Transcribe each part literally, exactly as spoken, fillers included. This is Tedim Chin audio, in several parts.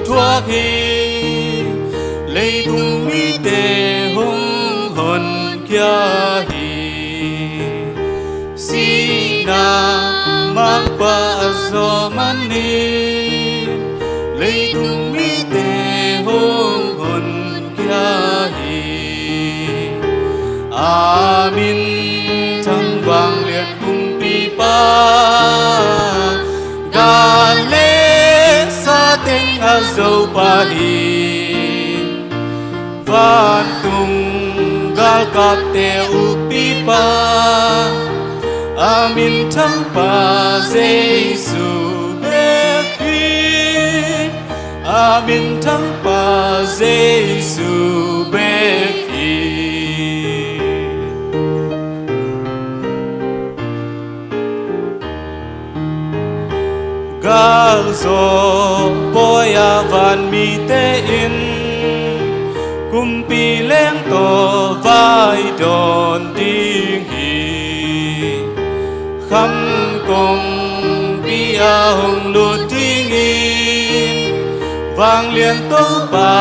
thuak hi. Leitung mite hong honkhia hi. Sihna mangpa a zawh manin leitung mite hong honkhia hi. A minthang vanglian kumpipa, gal le sa teng a zopa hi. Vantung galkapte ukpipa, a minthangpa Jesu bek hi. A minthangpa Jesu bek hi. Galzaw pawi-a vanmite in kumpi leng tawh vai dawn ding hi. Kham kongpi-a hong lut dingin vanglian Topa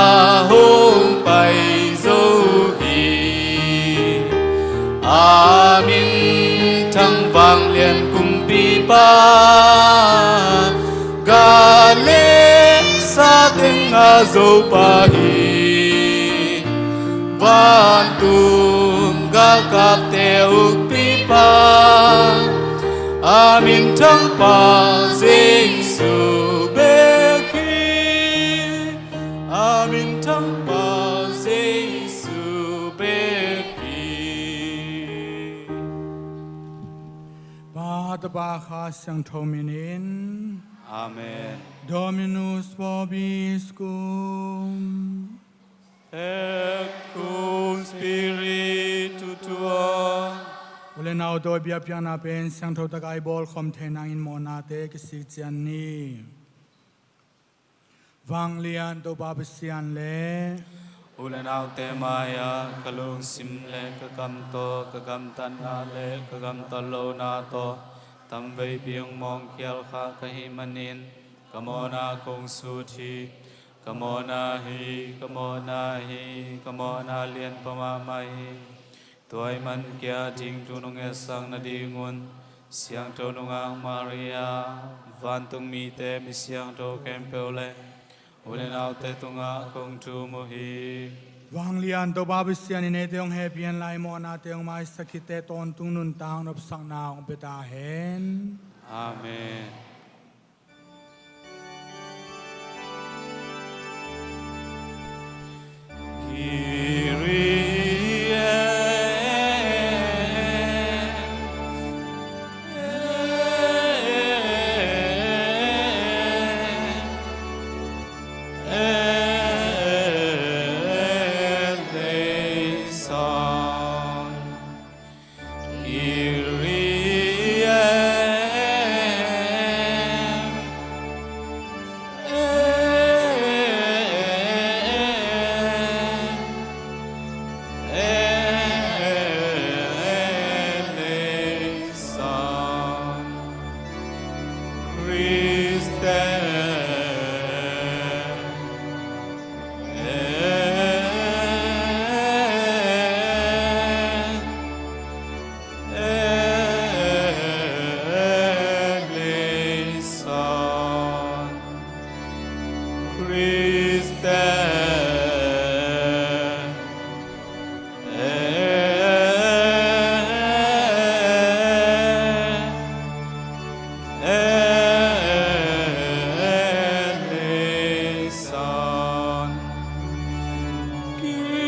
hong pai zo hi. A minthang vanglian kumpipa, gal le sa teng a zopa hi. Vantung galkapte ukpipa, a minthangpa Jesu bek hi. A minthangpa Jesu bek hi. Pa, Tapa, Kha Siangtho minin. Amen. Dominus vobiscum. Et cum spiritu tuo. U le nau tawh biakpiakna pen siangtho taka i bawlkhawm thei nangin mawhnate kisik ciat ni. Vanglian Topa Pasian le u le naute mai-ah ka lungsim le ka kam tawh, ka gamtatna le ka gamtat lohna tawh tamveipi hong mawngkhial kha ka hih manin ka mawhna kong sut hi. Ka mawhna hi, ka mawhna hi, ka mawhna lianpa mahmah hi. Tua ahih man kei a ding thu nong etsak nadingun Siangtho Nungak Maria, vantung mite, mi siangtho khempeuh le u le naute tungah kong thum uh hi. Vanglian Topa Pasian in eite hong hehpih hen la, i mawhnate hong maisak khit teh tawntung nuntak nopsakna hong pia ta hen. Amen. Kyrie eleison. Kyrie eleison. Christe eleison. Christe eleison. Kyrie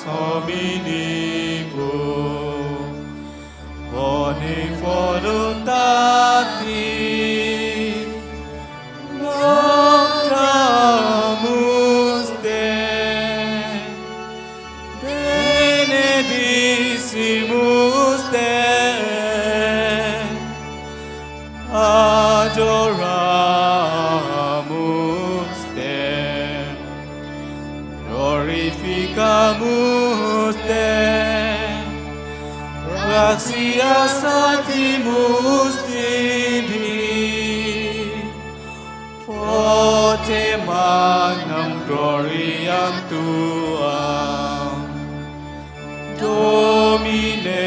Domine, boni voluntatis, locumus Dei, benedicimus Te, adoramus Te, glorificamus Te, gratias datimus tibi, forte magnam gloriam tuam, Domine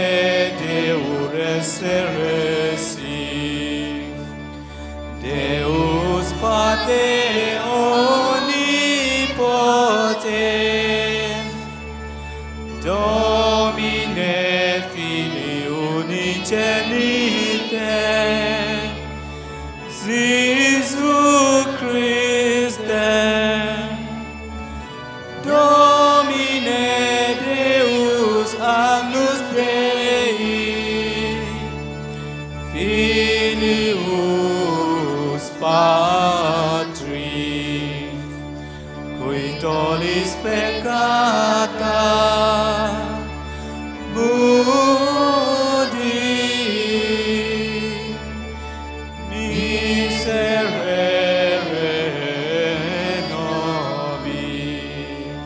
Deo resurrexit, Deus Pater omnipotens, Domine Filii unigenite, Jesu Christe, Domine Deus agnus Dei, Filius Patris, qui tollis peccata mundi, miserere nobis,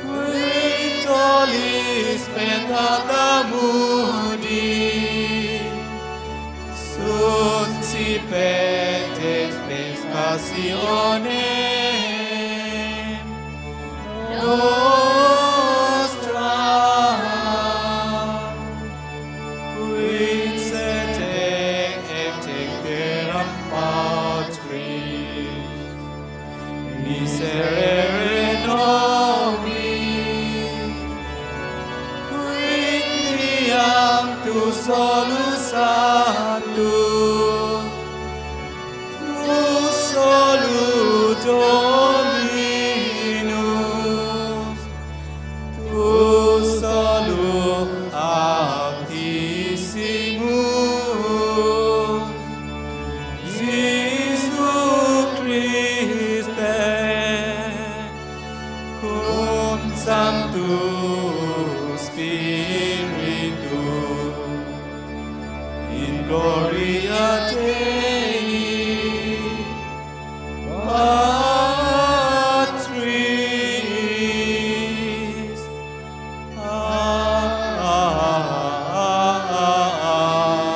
qui tollis peccata mundi, suscipe Dei expiationem nostram, quid sedet et dicterum patris, miserere nobis, quid meam tu solus santus, tu solus Dominus, tu solus Sanctissimus, Jesu Christe, cum Sancto Spiritu, in gloria Dei Patris.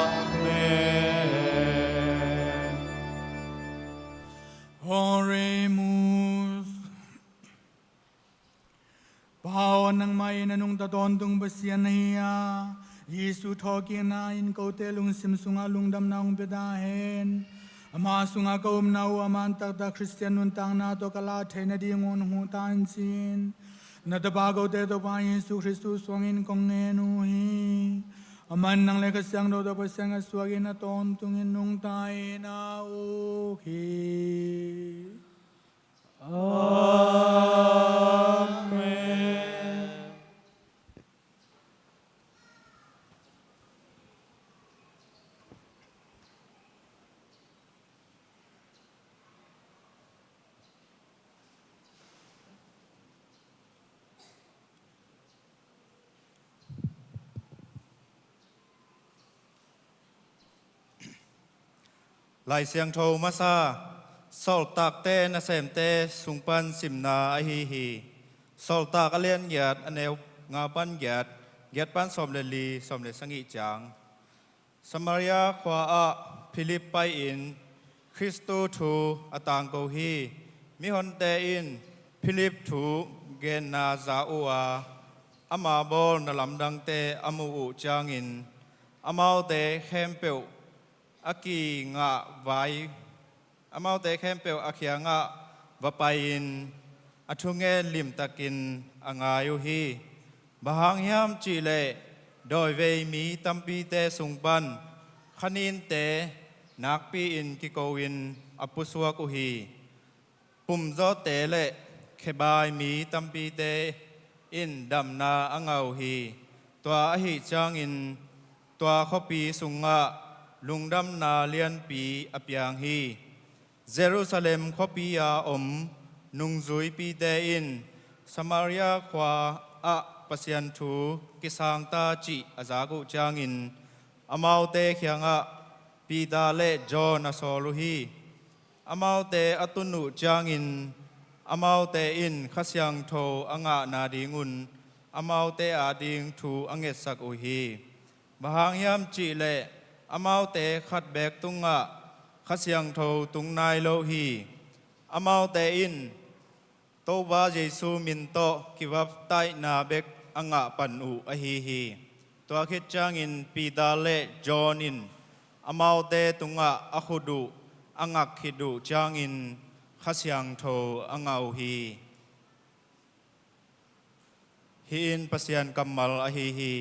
Amen. Oremus. Pa aw, nangmah in a nungta tawntung Pasian na hi a, Jesu thawhkikna in kote lungsim sungah lungdamna hong pia ta hen. Ama sungah ka upna uh a man taktak Khristian nuntakna tawh ka lah theih nadingun huh ta in ci-in na tapa kote Topa Jesu Khristu suangin kong ngen uh hi. Aman nang le Kha Siangtho tawh Pasian khat suakin a tawntungin nungta in a uk hi. Amen. Lai Siangtho masa, Sawltakte Nasemte sung pan simna ahi hi. Sawltak a lian giat, a neu nga pan giat, giat pan sawm le li, sawm le sagih ciang. Samaria khua ah Philip pai-in Khristu thu a tangko hi. Mihonte in Philip thu genna za uh a, ama bawlna lamdangte a muh uh ciangin amaute khempeuh a kingah vai, amaute khempeuh a kiangah va pai-in a thungen limtakin a ngai uh hi. Bang hang hiam cihleh dawivei mi tampite sung pan khaninte nakpi-in kiko-in a pusuak uh hi. Pumzawtte le khebai mi tampite in damna a ngah uh hi. Tua ahih ciangin tua khuapi sungah lungdamna lianpi a piang hi. Jerusalem khuapi-a om nungzuipite in Samaria khua-ah Pasian thu kisang ta cih a zak uh ciangin amaute kiangah Peter le John a sawl uh hi. Amaute a tun uh ciangin amaute in Kha Siangtho a ngahna dingun amaute ading thu a ngetsak uh hi. Bang hang hiam cihleh amaute khat beek tungah Kha Siangtho tung nai lo hi. Amaute in Topa Jesu min tawh kibaptaihna bek a ngah pan uh ahi hi. Tua khit ciangin Peter le John in amaute tungah a khut uh a ngak khit uh ciangin Kha Siangtho a ngah uh hi. Hih in Pasian kammal ahi hi.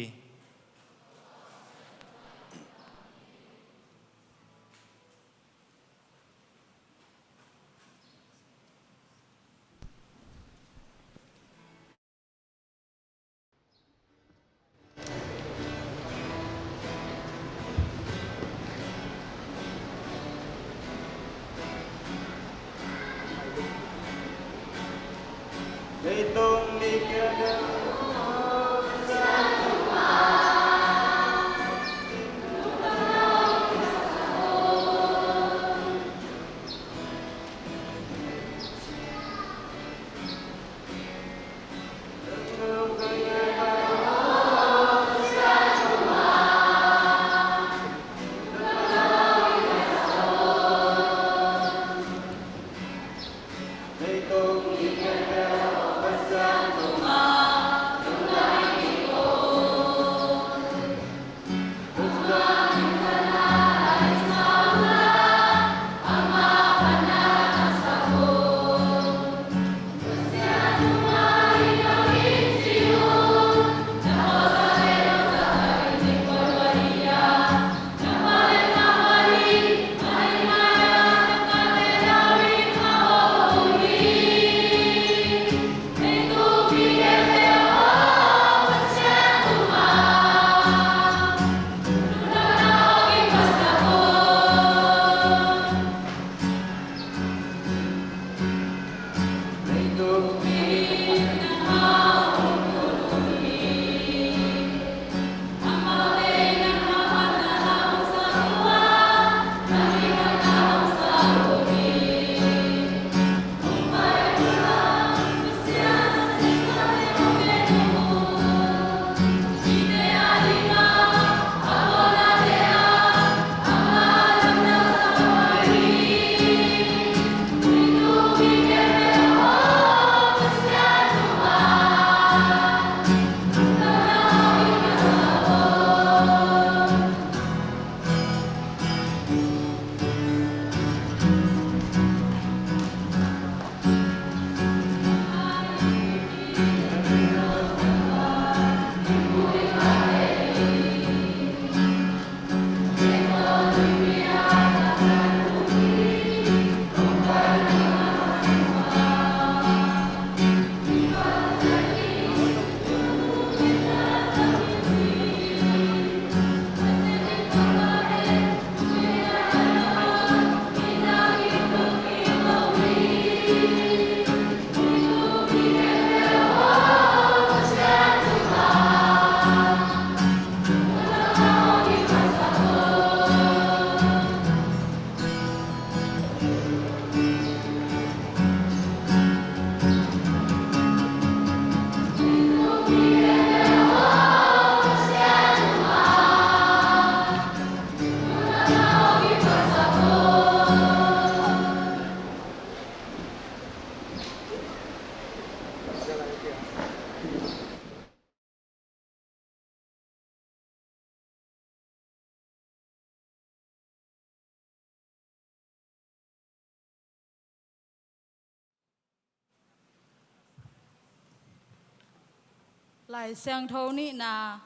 Lai Siangtho nihna,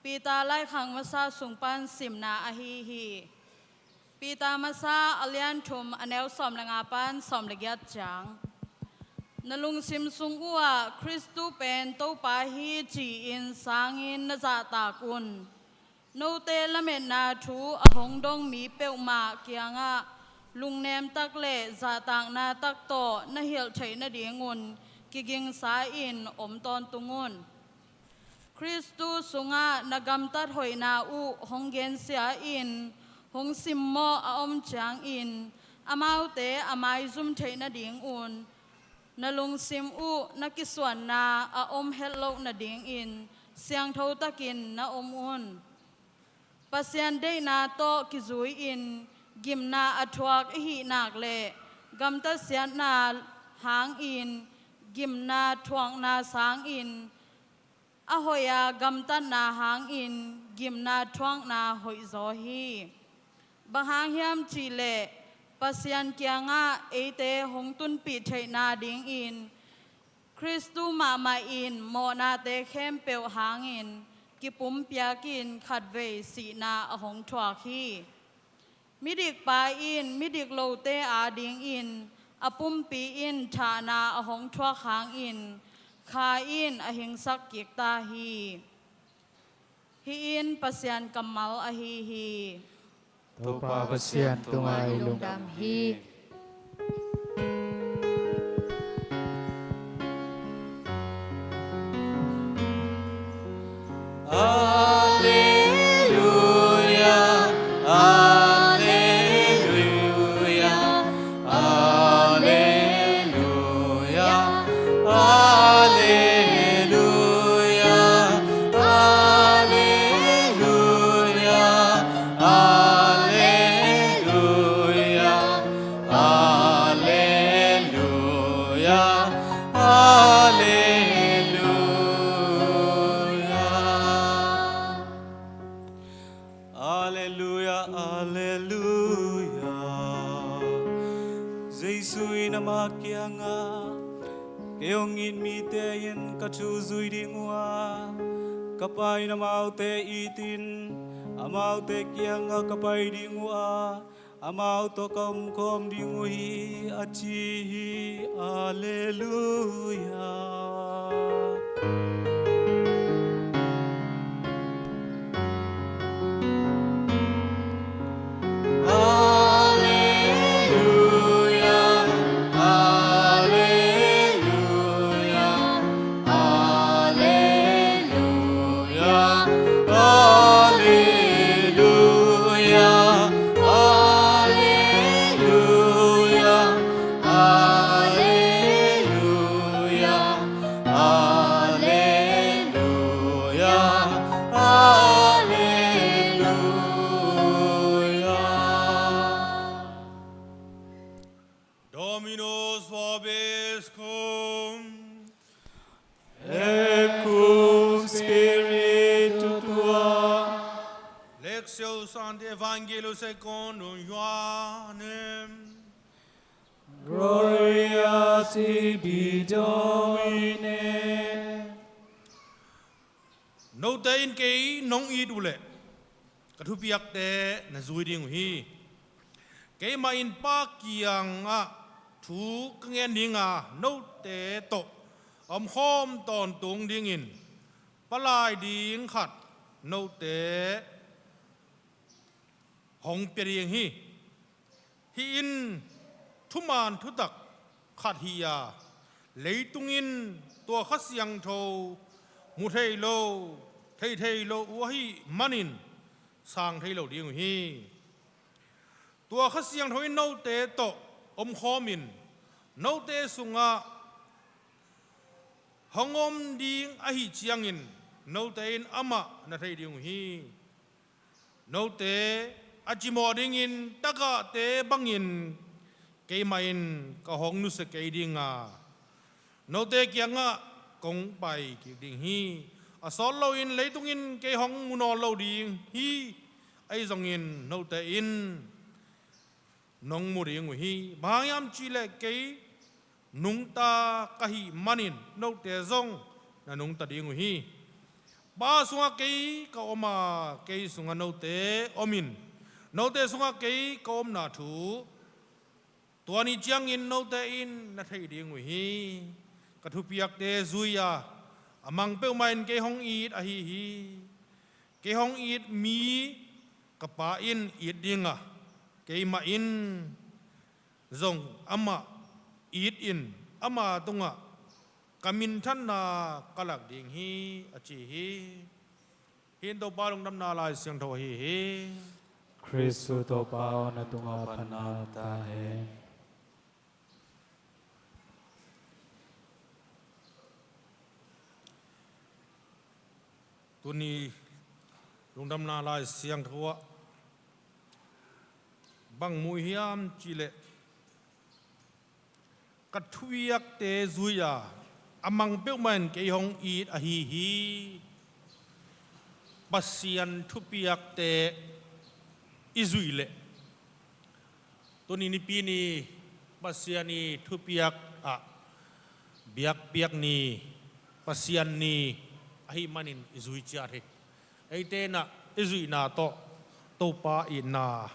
Peter laikhak masa sung pan simna ahi hi. Peter masa a lian thum a neu sawm le nga pan sawm le giat ciang. Na lungsim sung uhah Khristu pen Topa hi ci-in sangin na zahtak un. Note lametna thu a hong dong mi peuhmah kiangah lungnem tak le zahtakna tak tawh na hilh theih nadingun kigingsa-in om tawntung un. Khristu sungah na gamtat hoihna uh hong gensia-in hong simmawh a om ciangin amaute a maizum theih nadingun na lungsim uh na kisuanna a om hetloh nadingin siangtho takin na om un. Pasian deihna tawh kizui-in gimna a thuak i hih nak le gamtat siatna hangin gimna thuakna sangin a hoih a gamtatna hangin gimna thuakna hoihzaw hi. Bang hang hiam cihleh Pasian kiangah eite hong tunpih theihna dingin Khristu mahmah in mawhnate khempeuh hangin kipumpiakin khatvei sihna a hong thuak hi. Midik pa in midik lote adingin a pumpi in thahna a hong thuak hangin Kha in a hingsak kik ta hi. Hih in Pasian kammal ahi hi. Topa Pasian tungah i lungdam hi. Alleluia, alleluia, alleluia, alleluia, alleluia, alleluia, alleluia, alleluia. Alleluia, alleluia. Jesu in amah kiangah, kei hong it mite in ka thu zui ding uh a, ka Pa in amaute itin, amaute kiangah ka pai ding uh a, amau tawh ka omkhawm ding uh hi, a ci hi. Alleluia. Alleluia, alleluia, alleluia, alleluia, alleluia, alleluia, alleluia, alleluia. Dominus vobiscum. Et cum spiritu tuo. Lectio Sancti Evangelio secundum Ioannem. Gloria tibi, Domine. Note in kei nong it uh leh ka thupiakte na zui ding uh hi. Keimah in Pa kiangah thu ka ngen ding a, note tawh a omkhawm tawntung dingin palai ding khat note hong pia ding hi. Hih in thuman thutak khat hi a, leitung in tua Kha Siangtho mu thei lo, thei thei lo uh ahih manin sang thei lo ding uh hi. Tua Kha Siangtho in note tawh omkhawm in note sungah hong om ding ahih ciangin note in amah na thei ding uh hi. Note a cimawh dingin tagahte bangin keimah in ka hong nusia kei ding a, note kiangah kong pai kik ding hi. A sawt loin leitung in kei hong mu nawn lo ding hi. Ahi zongin note in nong mu ding uh hi. Bang hang hiam cihleh kei nungta ka hih manin note zong na nungta ding uh hi. Pa sungah kei ka om a, kei sungah note om in, note sungah kei ka omna thu Tua ni ciangin note in na thei ding uh hi. Ka thupiakte zui-a a mang peuhmah in kei hong it ahi hi. Kei hong it mi ka Pa in it ding a, keimah in zong amah it in ama tungah ka minthanna ka lak ding hi, a ci hi. Hih in Topa lungdamna Lai Siangtho ahi hi. Khristu Topa aw, na tungah phatna ta hen. Tuni lungdamna Lai Siangtho ah bang mu hiam cihleh, ka thupiakte zui-a a mang peuhmah in kei hong it ahi hi. Pasian thupiakte i zuih leh, tuni nipi ni Pasian i thupiak ah biakpiak ni, Pasian ni ahih manin i zui ciat hi. Eite in ah i zuihna tawh Topa itna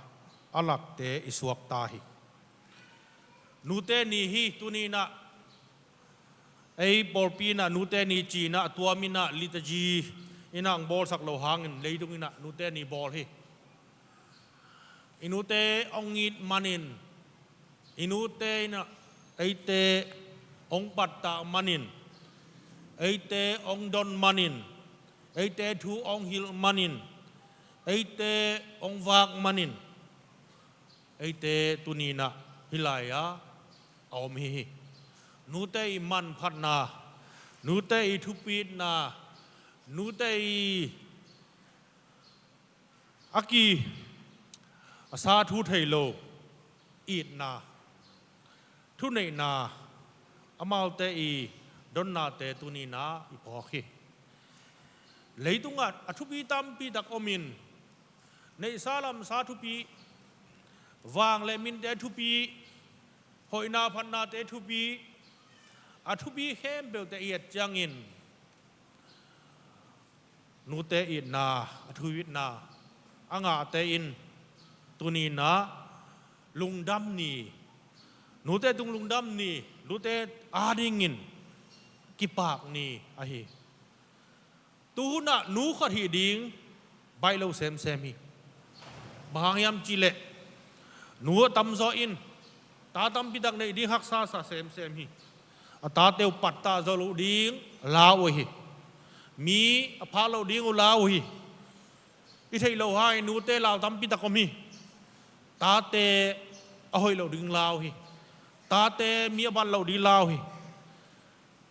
a lakte i suakta hi. Nute ni hi. Tuni in ah ei pawlpi in ah nute ni ci-in ah tuam in ah liturgy in ah hong bawlsak loh hangin leitung in ah nute ni bawl hi. I nute hong it manin, i nute in ah eite hong pattah manin, eite hong don manin, eite thu hong hilh manin, eite hong vak manin, eite tuni in ah hih lai-ah a om hi hi. Nute i manphatna, nute i thupitna, nute i a ki a sa thu thei lo itna, thuneihna, amaute i donnate tuni in ah i phawk hi. Leitungah a thupi tampi tak om in, neihsa lamsa thupi, vang le minte thupi, hoihna phatnate thupi, a thupi khempeuhte i et ciangin nute itna, a thuitna a ngahte in tuni in ah lungdam ni, nute tung lungdam ni, nute adingin kipak ni ahi. Tu hun ah nu khat hih ding baih lo semsem hi. Bang hang hiam cihleh, nu a tamzaw in ta tampi tak neih ding haksa sa semsem hi. A tate uh pattah zo loh ding lau uh hi. Mi a phak loh ding uh lau uh hi. I theih loh hangin nute lau tampi tak om hi. Tate a hoih loh ding lau uh hi. Tate mi a bat loh ding lau uh hi.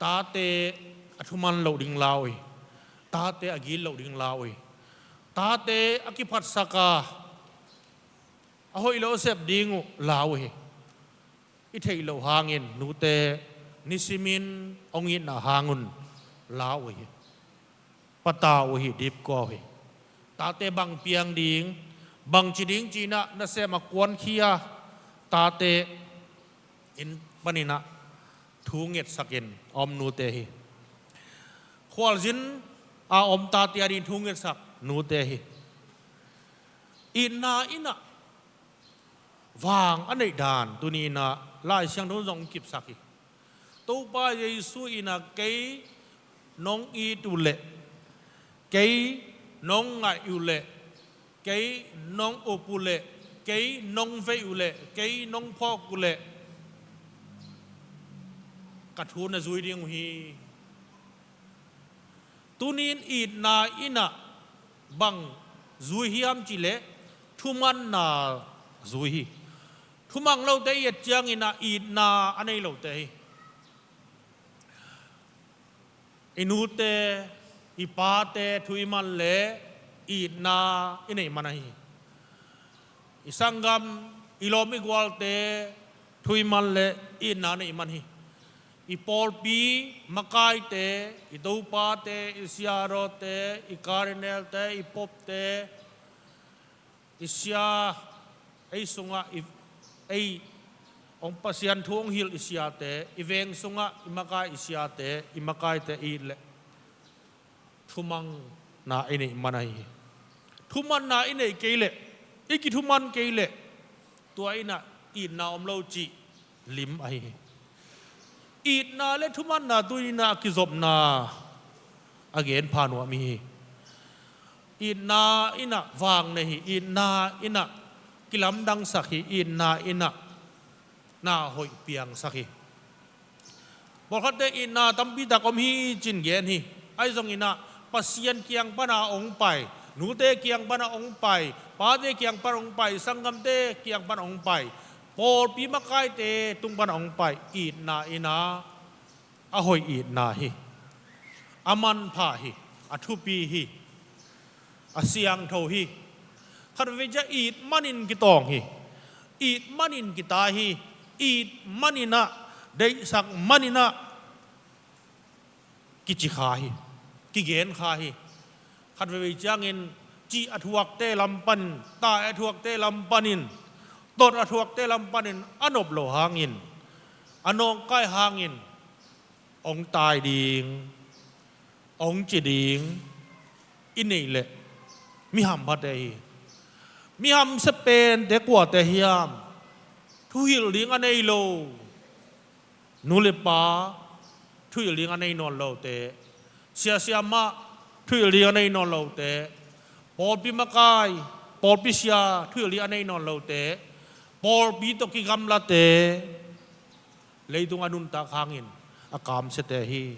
Tate a thuman loh ding lau uh hi. Tate a gil loh ding lau uh hi. Tate a kiphatsak a, a hoih loh a sep ding uh lau uh hi. I theih loh hangin nute nisimin hong itna hang un lau uh hi. Patau uh hi, dipkua uh hi. Tate bang piang ding, bang ci ding ci-in ah nasem a kuankhia tate in panin ah thu ngetsakin a om nute hi. Khualzin a om tate ading thu ngetsak nute hi. Itna in ah vang a neih dan tuni in ah Lai Siangtho zong kipsak hi. Topa Jesu in ah kei nong it uh leh, kei nong ngaih uh leh, kei nong up uh leh, kei nong veih uh leh, kei nong phawk uh leh ka thu na zui ding uh hi. Tuni in itna in ah bang zui hiam cihleh thumanna zui hi. Thumang lote i et ciangin ah itna a nei lote hi. I nute, i pate thu i man leh itna i neih man ahi hi. I sanggam, i lawm i gualte thu i man leh itna neih man hi. I pawlpi makaite, i topate, i siarawte, i kardinelte, i popte, i sia, ei sungah i, ei hong Pasian thu hong hilh i siate, i veng sungah i makai i siate, i makaite it leh thumanna i neih man ahi hi. Thumanna i neih kei leh, i kithuman kei leh, tua in ah itna om lo cih lim ahi hi. Itna le thumanna tuni-in ah kizopna a gen pha nuam hi. Itna in ah vang nei hi. Itna in ah kilamdangsak hi. Itna in ah na hoih piangsak hi. Pawlkhatte itna tampi tak om hi ci-in gen hi. Ahi zongin ah Pasian kiang pana hong pai, nute kiang pana hong pai, pate kiang pana hong pai, sanggamte kiang pana hong pai, pawlpi makaite tung pana hong pai itna in ah a hoih itna hi. A manpha hi. A thupi hi. A siangtho hi. Khatvei ciang it manin kitawng hi. It manin kitai hi. It manin ah, deihsak manin ah kici kha hi. Kigen kha hi. Khatvei ciangin cih a thuakte lam panin, tai a thuakte lam panin, tot a thuakte lam panin a nop loh hangin, a nawngkai hangin hong tai ding, hong ci ding i neih leh mi hamphate hi. Mi hamsia pente kuate hiam? Thuhilh ding a nei lo nu le pa, thuhilh ding a nei nawn lote, sia siamah, thuhilh ding a nei nawn lote, pawlpi makai, pawlpi sia, thuhilh ding a nei nawn lote, pawlpi tawh kigamlate, leitung a nuntak hangin a kamsiate hi.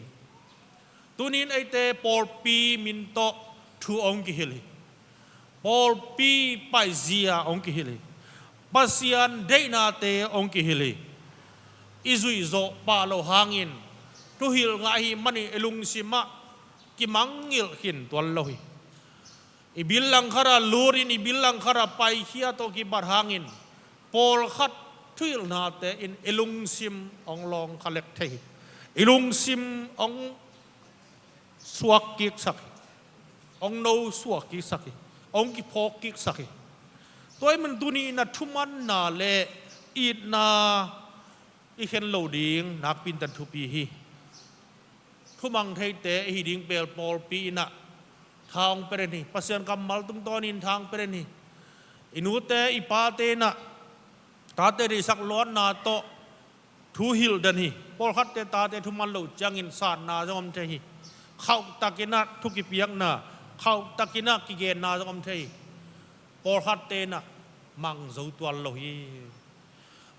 Tuni-in eite pawlpi min tawh thu hong kihilh hi. Pawlpi paizia hong kihilh hi. Pasian deihnate hong kihilh hi. I zuih zawh pah loh hangin thuhilh ngah ahih manin i lungsim ah kimangngilh khin tuan lo hi. I bil langkhat ah lut in i bil langkhat ah paikhia tawh kibat hangin pawlkhat thuhilhnate in i lungsim hong lawngkhalek thei hi. I lungsim hong suak kiksak hi. Hong no suak kiksak hi. Hong kiphawk kiksak hi. Tua ahih manin tuni-in ah thumanna le itna i khen loh ding nakpi-in tan thupi hi. Thumang theite i hi ding pen pawlpi in ah tha hong pia den hi. Pasian kammal tungtawnin tha hong pia den hi. I nute i pate in ah tate deihsak luatna tawh thu hilh den hi. Pawlkhatte tate thuman loh ciangin satna zong om thei hi. Khauhtakin ah thu kipiakna, khauhtakin ah kigenna zong om thei hi. Pawlkhatte in ah mang zo tuan lo hi.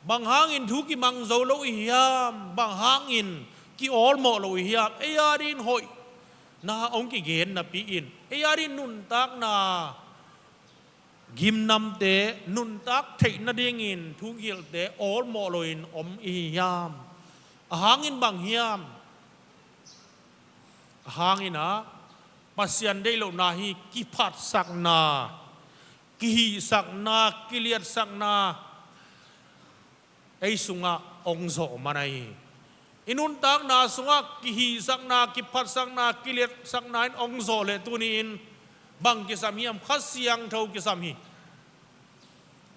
Bang hangin thu kimang zo lo i hiam? Bang hangin ki-awlmawh lo i hiam? Ei adingin hoihna hong kigen napi-in, ei adingin nuntakna gimnamte nuntak theih nadingin thu hilhte awlmawh loin om i hi hiam? A hangin bang hiam? A hangin ah Pasian deih lohna hi. Kiphatsakna, kihihsakna, kiliatsakna ei sungah hong zawh man ahi hi. I nuntakna sungah kihihsakna, kiphatsakna, kiliatsakna in hong zawh leh tuni-in bang kisam hiam? Kha Siangtho kisam hi.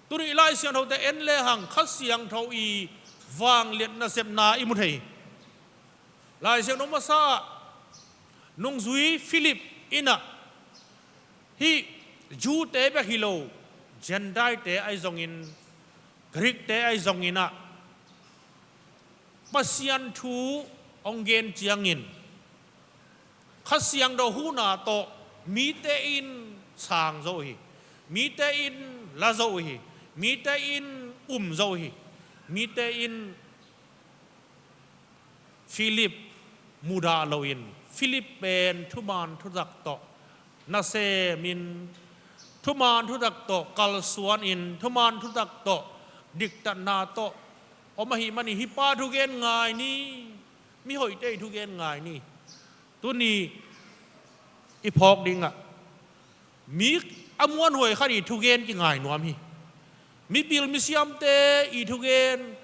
Tuni i Lai Siangthote en lehang Kha Siangtho i vangliat nasepna i mu thei hi. Lai Siangtho masa ah nungzui Philip in ah hih Jew-te bek hi lo, Gentile-te ahi zongin, Greek-te ahi zongin ah Pasian thu hong gen ciangin Kha Siangtho huhna tawh mite in sang zo uh hi. Mite in la zo uh hi. Mite in um zo uh hi. Mite in Philip mudah loin, Philip pen thuman thutak tawh nasemin, thuman thutak tawh kalsuanin, thuman thutak tawh diktatna tawh om ahih manin hih pa thugen ngai ni, mihoihte' thugen ngai ni. Tuni i phawk dingah mi a muanhuai khat i thugen kingai nuam hi. Mipil misiamte i thugen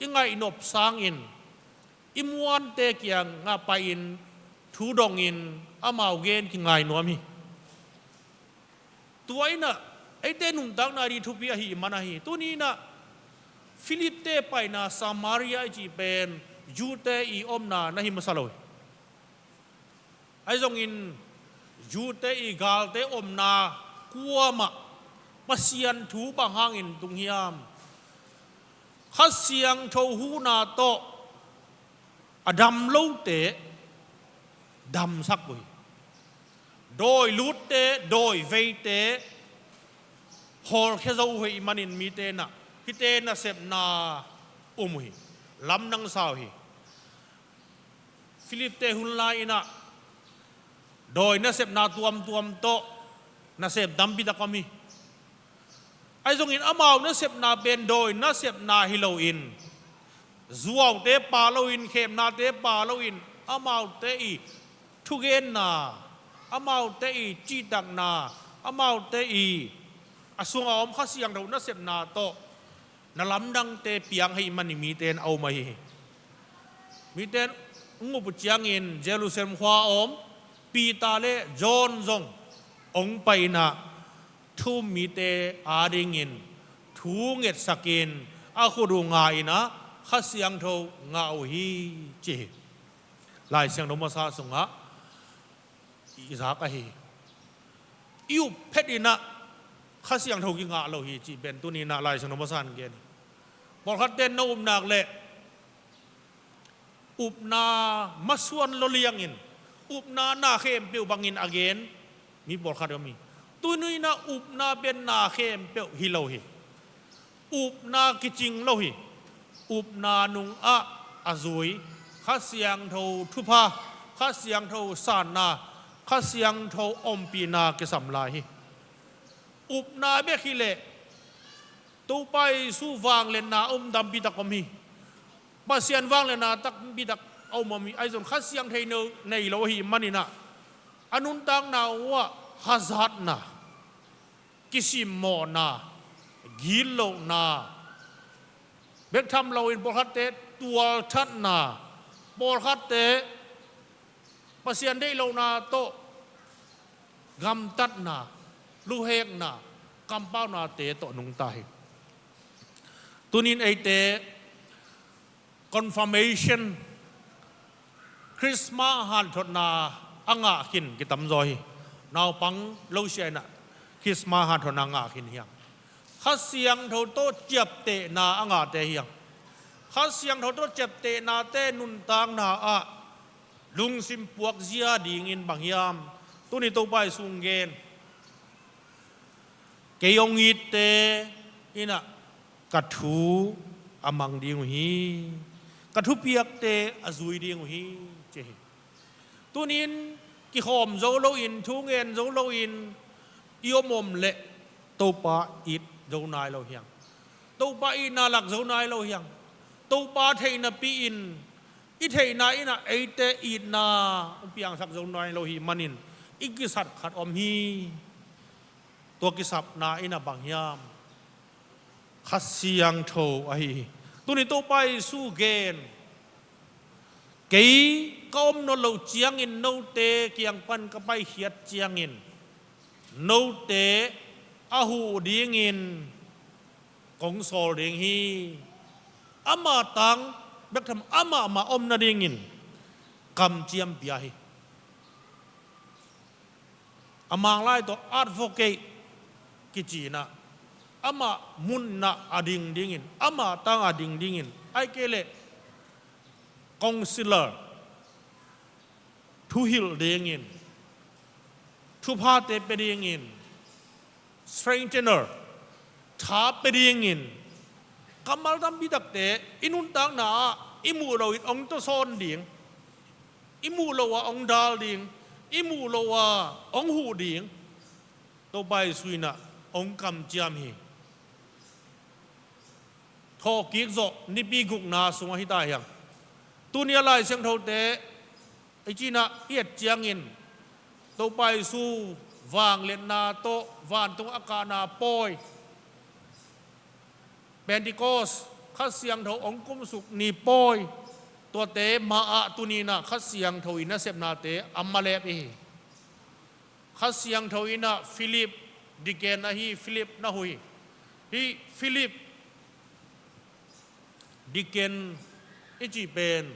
i ngaih nop sangin i muante kiangah pai-in thu dongin amau gen kingai nuam hi. Tua in ah eite nuntakna ding thupi ahih man ahi. Tuni in ah Philip-te paina Samaria i cih pen Jew-te i omna na hi masa lo hi. Ahi zongin Jew-te i galte omna kuamah Pasian thu bang hangin tung hiam? Kha Siangtho huhna tawh a dam lote damsak uh hi. Dawi lutte, dawi veite hawlkhia zo uh hi manin mite in ah hihte nasepna um uh hi. Lamdang sa uh hi. Philipte hun lai-in ah dawi nasepna tuamtuam tawh nasem tampi tak om hi. Ahi zongin amau nasepna pen dawi nasepna hi loin, zuaute pha loin, khemnate pha loin, amaute i thugenna, amaute i cihtakna, amaute i a sungah a om Kha Siangtho nasepna tawh na lamdangte piang hi manin mite in a um ahi hi. Mite in hong up uh ciangin Jerusalem khua a om Peter le John zong hong pai-in ah thu-um mite adingin thu ngetsakin a khut uh nga-in ah Kha Siangtho ngah uh hi, ci hi. Lai Siangtho masa sungah i zak ahi hi. I up phet-in ah Kha Siangtho kingah lo hi cih pen tuni-in ah Lai Siangtho masa in gen hi. Pawlkhatte in na up nak leh upna masuan lo liangin, upna na khempeuh bangin a gen mi pawlkhat om hi. Tuni-in ah upna pen na khempeuh hi lo hi. Upna kicing lo hi. Upna nungah a zui Kha Siangtho thupha, Kha Siangtho sanna, Kha Siangtho ompihna kisam lai hi. Upna bek hi leh Topa Jesu vangliatna a um tampi tak om hi. Pasian vangliatna tampi tak a um om hi. Ahi zong Kha Siangtho nei lo ahi manin ah a nuntakna uhah hazatna, kisimmawhna, gitlohna, bek tham loin pawlkhatte tualthatna, pawlkhatte Pasian deih lohna tawh gamtatna, luhekna, kampaunate tawh nungta hi. Tunin eite confirmation, Christmas hanthotna a ngah khin kitamzaw hi. Naupang lo sia-in ah Christmas hanthotna a ngah khin hi hang. Kha Siangtho tawh ciaptehna a ngahte hi hang. Kha Siangtho tawh ciaptehnate nuntakna ah lungsim puakzia dingin bang hiam? Tuni Topa Jesu hong gen, kei hong itte in ah ka thu a mang ding uh hi. Ka thupiakte a zui ding uh hi, ci hi. Tunin kikhawm zo loin, thu ngen zo loin i om om leh Topa it zo nai lo hi hang. Topa itna lak zo nai lo hi hang. Topa theihna pi-in, i theihna in ah eite itna hong piangsak zo nai lo hi manin i kisat khat om hi. Tua kisapna in ah bang hiam? Kha Siangtho ahi hi. Tuni Topa Jesu gen, kei ka om nawn loh ciangin note kiang pan ka paikhiat ciangin note a huh dingin kong sawl ding hi. Ama tang bek tham, amah mah om nadingin kamciam pia hi. A Mang lai tawh advocate kici-in ah, amah mun-ah a ding dingin, amah tang a ding dingin, ahih kei leh counselor, thuhilh dingin, thuphate pia dingin, strengthener, tha pia dingin, kammal tampi takte i nuntakna ah i muh loin hong tawsawn ding, i muh loh ah hong dal ding, i muh loh ah hong huh ding, Topa Jesu in ah hong kamciam hi. Thawhkik zawh nipi gukna sungah hi ta hi hang. Tuni a Lai Siangthote i ci-in ah i et ciangin Topa Jesu vangliatna tawh vantung a kahna pawi, Pentecost, Kha Siangtho hong kumsuk ni pawi, tuate mah ah tuni-in ah Kha Siangtho i nasepnate a malep i hi. Kha Siangtho in ah Philip deacon ahi, Philip na huh hi. Hih Philip deacon i cih pen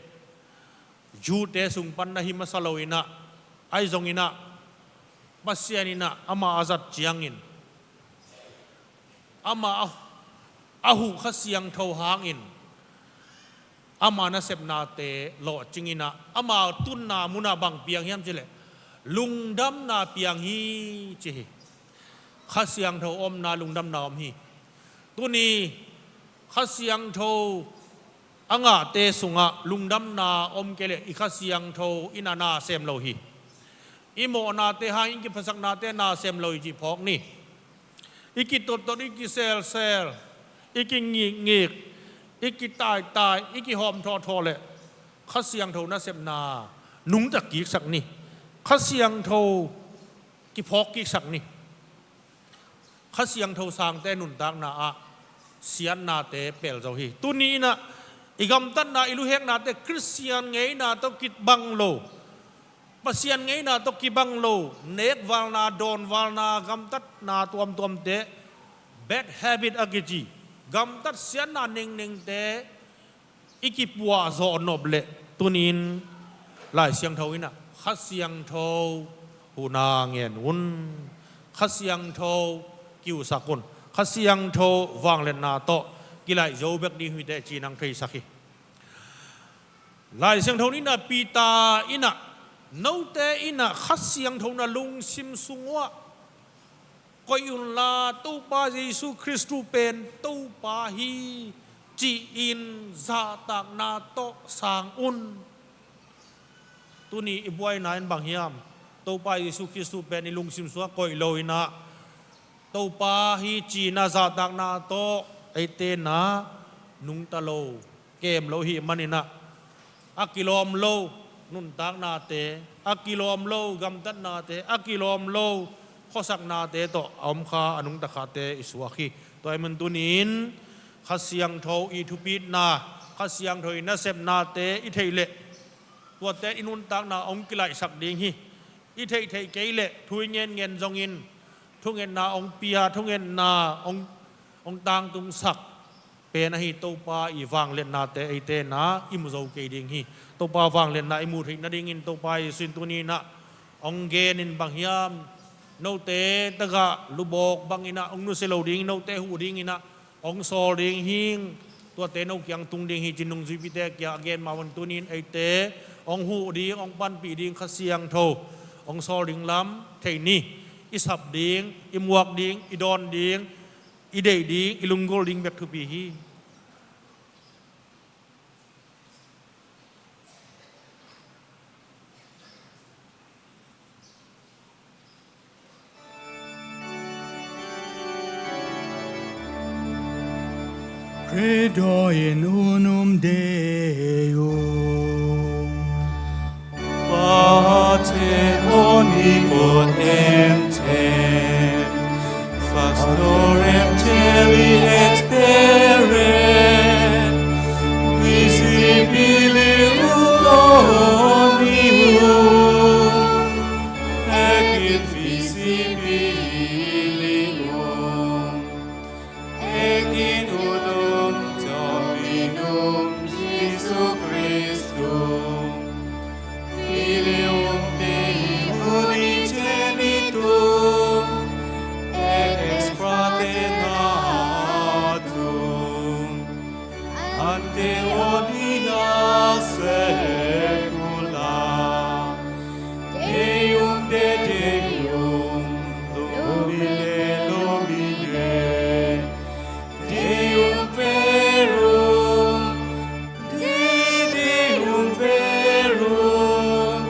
Jew-te sung pan na hi masa lo-in ah, ahi zongin ah Pasian in ah amah a zat ciangin, amah a, a huh Kha Siangtho hangin ama nasepnate lawhcing in ah, ama tunna munah bang piang hiam cih leh, lungdamna piang hi ci hi. Kha Siangtho omna lungdamna om hi. Tuni Kha Siangtho a ngahte sungah lungdamna om kei leh i Kha Siangtho in ah na sem lo hi. I mawhnate hang, i kiphatsaknate na sem lo hi cih phawk ni. I kitottot, i kiselsel, i kingikngik, i kitaitai, i kihawm thawhthawh leh Kha Siangtho nasepna nungta kiksak ni. Kha Siangtho kiphawk kiksak ni. Kha Siangtho sangte nuntakna ah siatnate pel zo hi. Tuni in ah i gamtatna, i luheknate Khristian ngeina tawh kibang lo, Pasian ngeina tawh kibang lo, nekvalna, dawnvalna, gamtatna tuamtuamte, bad habit a kici, gamtat siatna nengnengte i kipuah zawh nop leh, tuni in Lai Siangtho in ah Kha Siangtho huhna ngen un. Kha Siangtho kiuhsak un. Kha Siangtho vangliatna tawh kilaih zo bek ding hi teh ci-in hong theisak hi. Lai Siangtho in ah Peter in ah, note in ah Kha Siangtho na lungsim sung uah koih unla, Topa Jesu Khristu pen Topa hi ci-in zahtakna tawh sang un. Tuni i buaina in bang hiam? Topa Jesu Khristu pen i lungsim sungah koih lo in ah, Topa hi ci-in ah zahtakna tawh eite na nungta lo, kem lo i hih manin ah, a kilawm lo nuntaknate, a kilawm lo gamtatnate, a kilawm lo khuasaknate tawh a om kha, a nungta khate i suak hi. Tua ahih manin tuni in Kha Siangtho i thupitna, Kha Siangtho i nasepnate i theih leh, tuate i nuntakna hong kilaihsak ding hi. I theihtheih kei leh thu i ngenngen zongin thungetna hong pia, thungetna hong, hong tangtungsak pen ahi Topa i vangliatnate eite na i mu zo kei ding hi. Topa vangliatna i muh theih nadingin Topa Jesu in tuni in ah hong gen in bang hiam? Note tagah lubawk bangin ah hong nusia lo ding, note huh dingin ah hong sawl ding hing, tuate no kiang tung ding hi ci-in nungzuipite kiang a gen mah bangin tuni in eite hong huh ding, hong panpih ding Kha Siangtho hong sawl ding lam thei ni. I sap ding, i muak ding, i dawn ding, i deih ding, i lunggulh ding bek thupi hi. Credo in unum Deum. Pater omnipotentem, factorem caeli expere, visibilium omnium, et invisibilium, et in unum Dominum Iesu Christum, Filium Dei unigenitum, et ex parte natum, ante omnia saecula, Deum de Deum, Domine Domini, Deum verum, de Deum verum,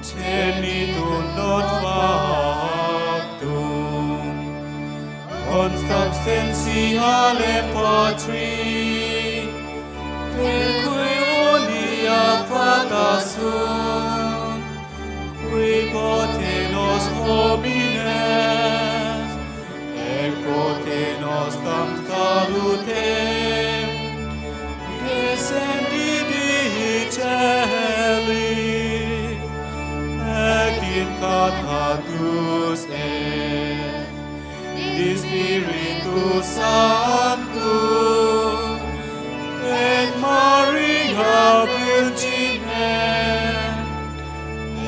cenitum non factum, consubstantialem Patri, per cui omnia facta sunt, qui potenos homines, et potenostam salutem, descendit dei caelis, et incitatus est in Spiritu Sancto, et Maria Virgine,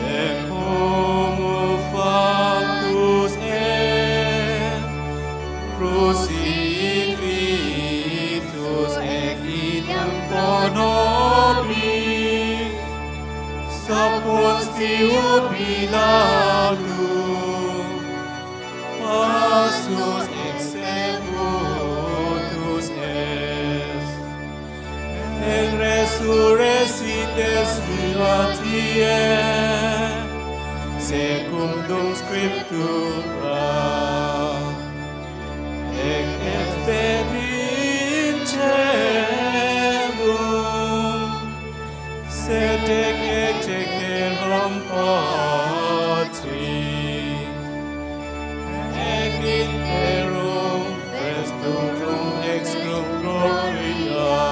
et homo factus est, crucifixion et in tempore Pontius Pilatus, passus executus est, et resurrexit ex filiae Diei, secundum scriptura, et ascendit in caelum, sed ecce terram patris, et in terram vestrum exculpat gloria,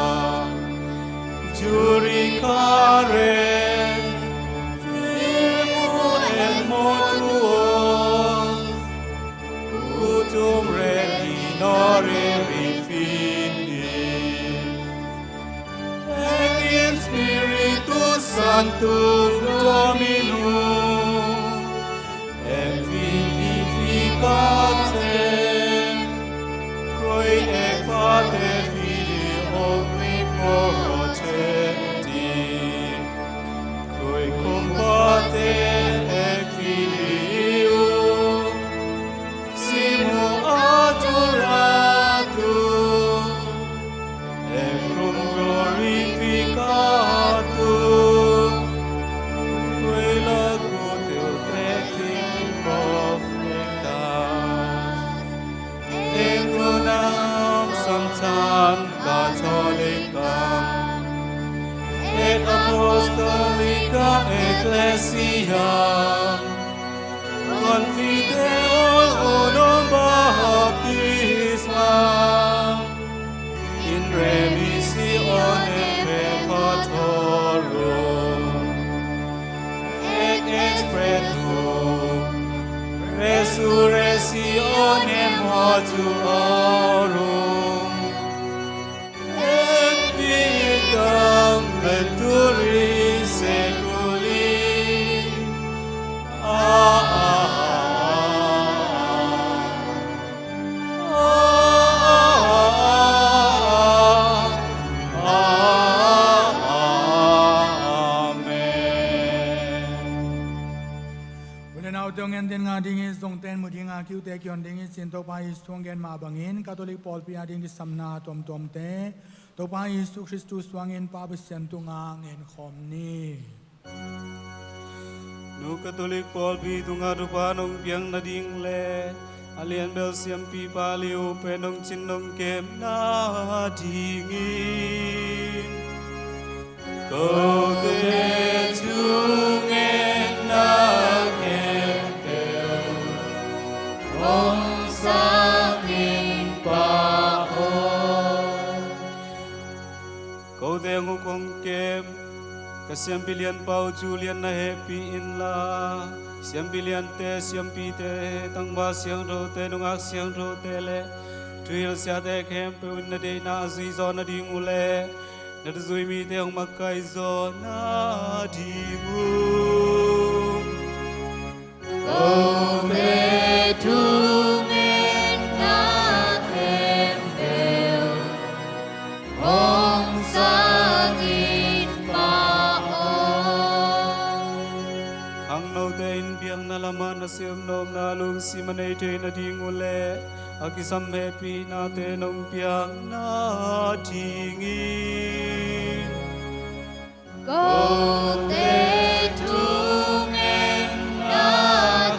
judicare viva et mortuos, quorum redimere finis, et in Spiritu Sancto Domino, et vivificantem, qui et Pater Filii omnipotenti, qui cum Pater et Filio simul adoratur, et cum glorificatur, qui locutus dicit in profetas, et unam sanctam catholicam et apostolicam ecclesiam, confiteor unum baptismam in remissione peccatorum, et ex resurrectione mortuorum, et vitam venturis saeculi. Amen. U le naute, hong en ding a ding hi, zongte in mu ding a, kiute kihon ding hi, cin Topa Jesu hong gen mah bangin Catholic pawlpi a ding kisamna tuamtuamte Topa Jesu Khristu suangin Pa Pasian tungah ngen khawm ni. Nu Catholic pawlpi tungah thupha nong piak nading le a lianbel siampipa liu pen nong cin nong kem nadingin kote thungetna khempeuh hong sang in pah aw. Kote hong uk hong kem ka siampi lianpa U Julian na hehpih inla, siampi liante, siampite, tangval siangthote, nungak siangthote le thuhilh siate khempeuh in na deihna a zui zawh nading uh le na thuzui mite hong makaih zawh nading uh kote thungetna khempeuh hong sang in pah aw. Khangnote in biakna lamah nasem nopna lungsim a nei thei nading uh le a kisam hehpihnate nong piak nadingin kote thungetna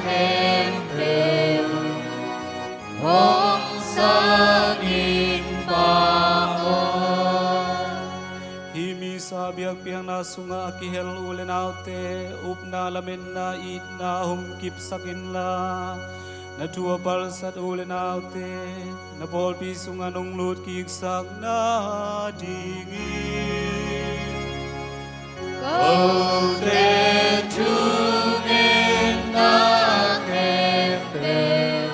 khempeuh hong sang in pah aw. Hih Missa biakpiakna sungah a kihel u le naute upna, lametna, itna hong kipsak inla, na thu a palsat u le naute na pawlpi sungah nong lut kiksak nadingin kote thungetna khempeuh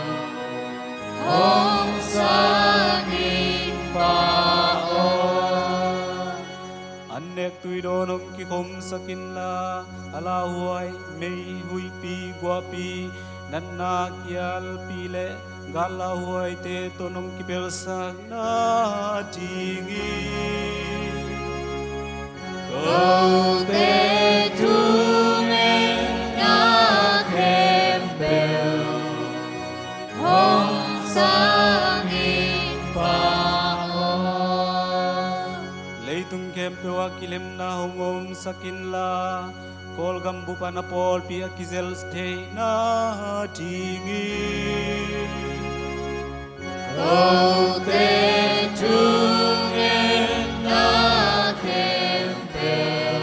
hong sang in pah aw. An nek tuidawn hong kikhomsak inla, a lauhuai, mei, huihpi, guahpi, natna, kialpi le gal lauhuaite tawh nong kipelsak nadingin kote thu Tua kilemna hong omsak inla, Kawlgam bup ah na pawlpi a kizelh theihna dingin. Kote thungetna khempeuh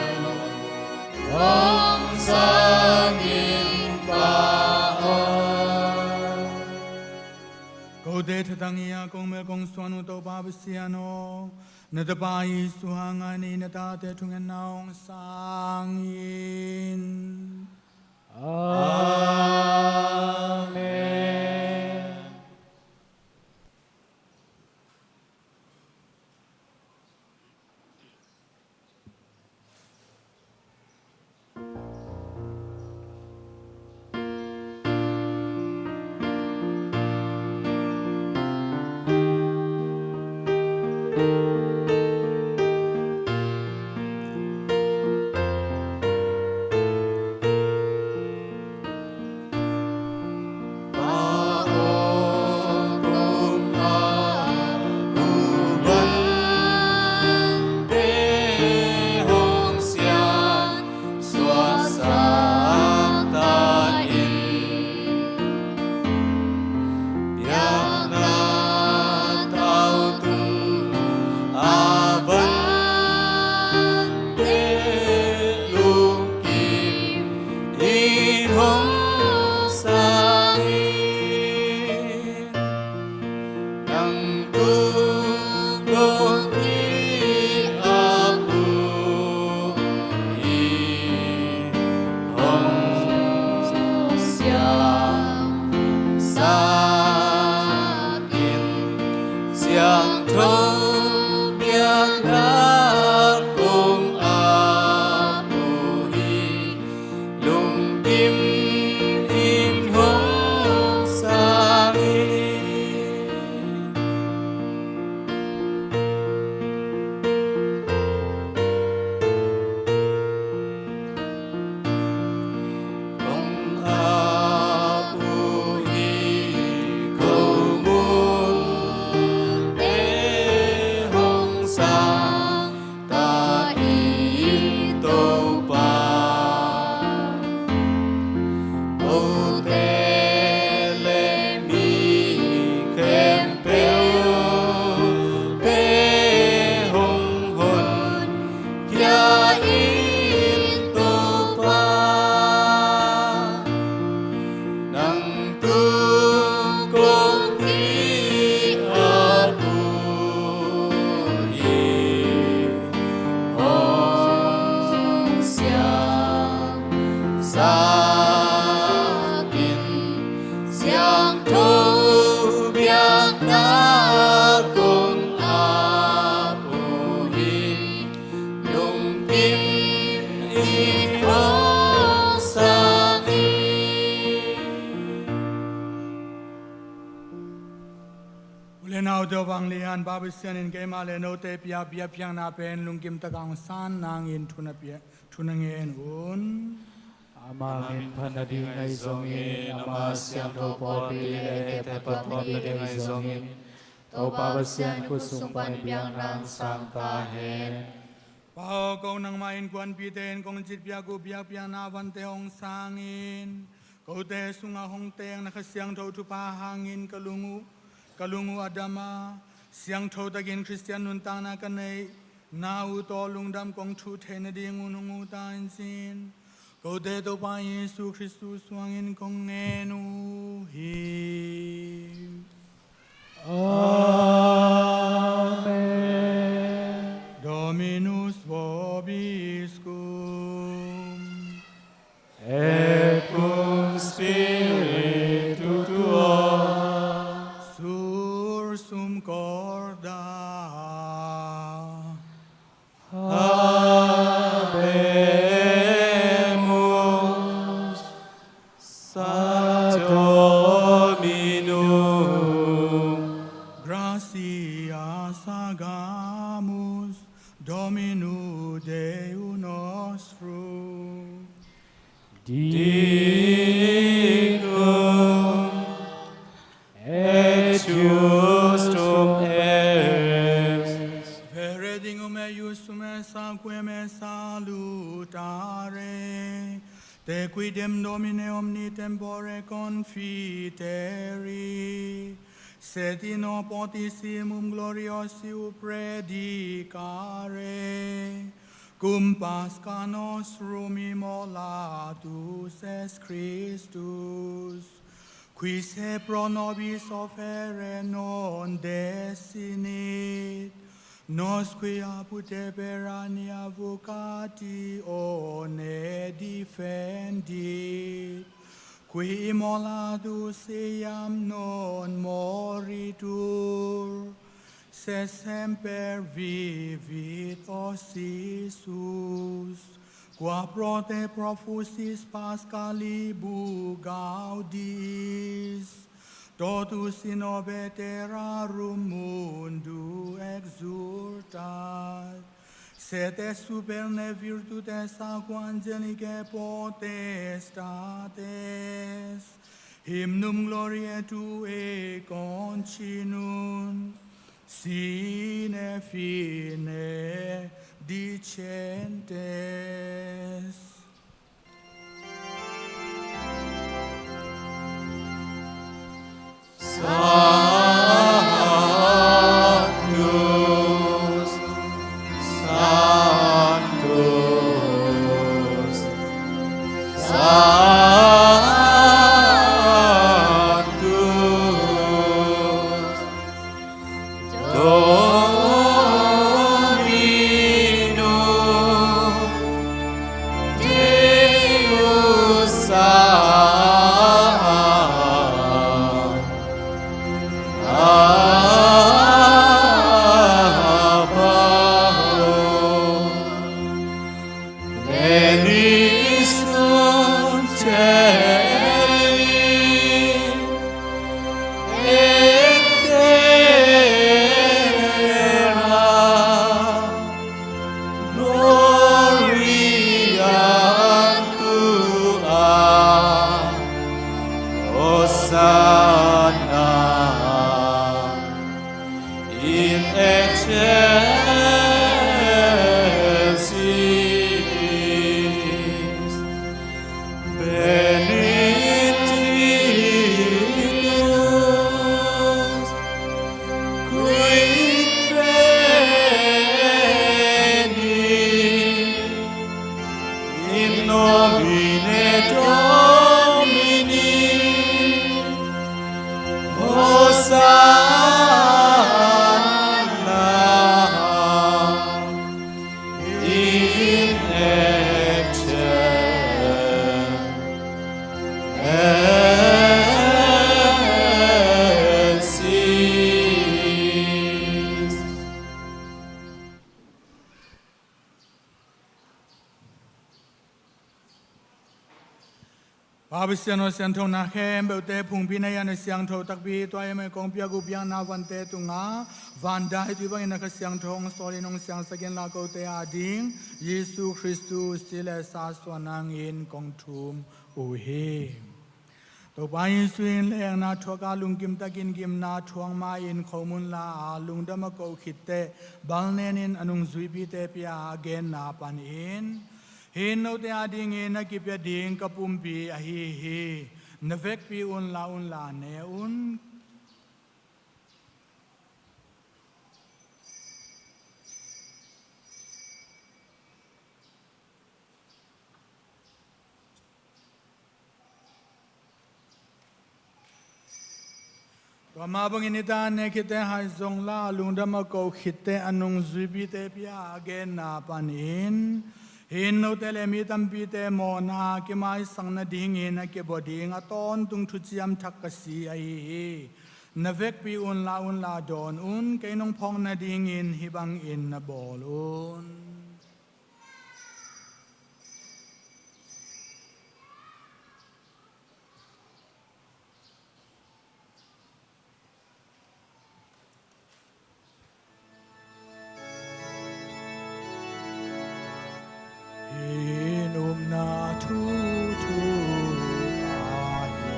hong sang in, Pa aw. Kote thatang i a kong melh kong suan uh Topa Pasian aw, na Tapa Jesu hangin na tate thungetna hong sang in. Amen. Nang tung kong ki-ap uh hi, hong siangsak in, siangtho biakna kong ap uh hi. Lungkim in hong sang in. Kong ap uh hi, ko mun te hong sang ta in Topa. Kote le mi khempeuh te hong honkhia in Topa. Nang tung kong ki-ap uh hi, hong siangsak in, siangtho biakna kong ap uh hi. Lungkim in hong sang in. U le naute, vanglian Pa Pasian in keimah le note piak biakpiakna pen lungkim takin hong san nangin thu na pia, thu na ngen un. Ama min phat nading ahi zongin, ama siangtho pawlpi le hehpihna pawlpi ahi zongin, Topa Pasian khut sung panin biakna hong sang ta hen. Pa aw, kong nangmah innkuanpihte in kong citpiak uh biakpiakna vante hong sang in. Kote sungah hong teng na Kha Siangtho thupha hangin ka lung uh, ka lung uh a dam a, siangtho takin Khristian nuntakna ka neihna uh tawh lungdam kong thuh theih nadingun hong ut ta in ci-in kote Topa Jesu Khristu suangin kong ngen uh hi. Amen. Dominus vobiscum. Et cum spiritu tuo. Sursum corda. Habemus. Sat Dominum. Gratias agamus Domino Deo nostro. Dictum et justum est. Vere dignum et justum est Saquem et salutare, te quidem, Domine, omni tempore confiteri, sed in opportunissimum gloriosium predicare, cum Pascha nostrum immolatus est Christus, qui se pro nobis offerre non desinit, nos qui apud te perannia vocatio ne defendit, qui immolatus eam non moritur, sed semper vivit, o Iesus, qua pro te profusis Paschae libu gaudiis, totus in obe terrarum mundo exultat. Sed et supernae virtutes aquae angelicae potestates, hymnum gloriae tuae continunt, sine fine dicentes. Sanctus, Sanctus, Sanctus, Dominus Deus, Sabaoth. Plenius sunt caeli et terra gloria tua. Hosanna in excelsis. Benedictus qui veni in nomine Domini. Hosanna in excelsis. Pa Pasian aw, siangtho na khempeuhte phungphina in a siangtho takpi, tua ahih manin kong piak uh biakna vante tungah van daitui bangin na Kha Siangtho hong sawlin hong siangsak inla, kote ading Jesu Khrist sih le sa suah nangin kong thum uh hi. Topa Jesu in lekna thuak a, lungkim takin gimna thuak ma-in khomun la a, lungdam a koh khit teh bal nenin a nungzuipite pia a, a genna panin, "Hih in note adingin a kipia ding ka pumpi ahi hi. Na vekpi unla, unla ne un." Tua mah bangin i tan ne khitte hai zong la, lungdam a koh khitte a nungzuipite pia a genna panin, "Hih in note le mi tampite mawhna a kimaisak nadingin a kibawl ding a tawntung thuciam thak ka si ahi hi. Na vekpi unla, unla dawn un. Kei nong phawk nadingin hih bangin na bawl un." Hih in upna thu thu ahi hi.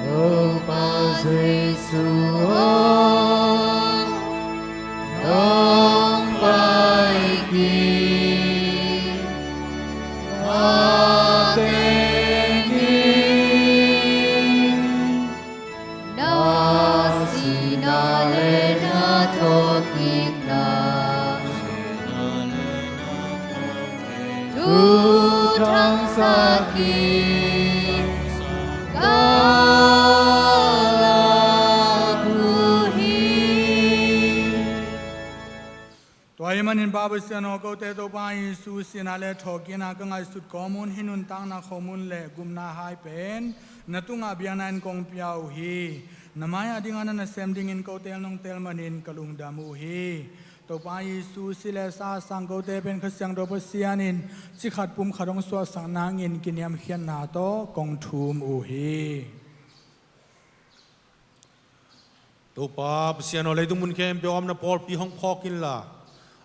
Topa Jesu aw, na Ka lak uh hi. Tua ahih manin Pa Pasian aw, kote Topa Jesu sihna le thawhkikna ka ngaihsut kawmun hih nuntakna, khomun le gupna hai pen na tungah biakna-in kong pia uh hi. Na mai-ah dingah na nasem dingin ko teel nong teel manin ka lungdam uh hi. Topa Jesu si le sa a sang kote pen Kha Siangtho Pasian in cikhat pumkhat hong suahsak nangin kiniamkhiatna tawh kong thum uh hi. Topa Pasian aw, leitung mun khempeuh a om na pawlpi hong phawk inla,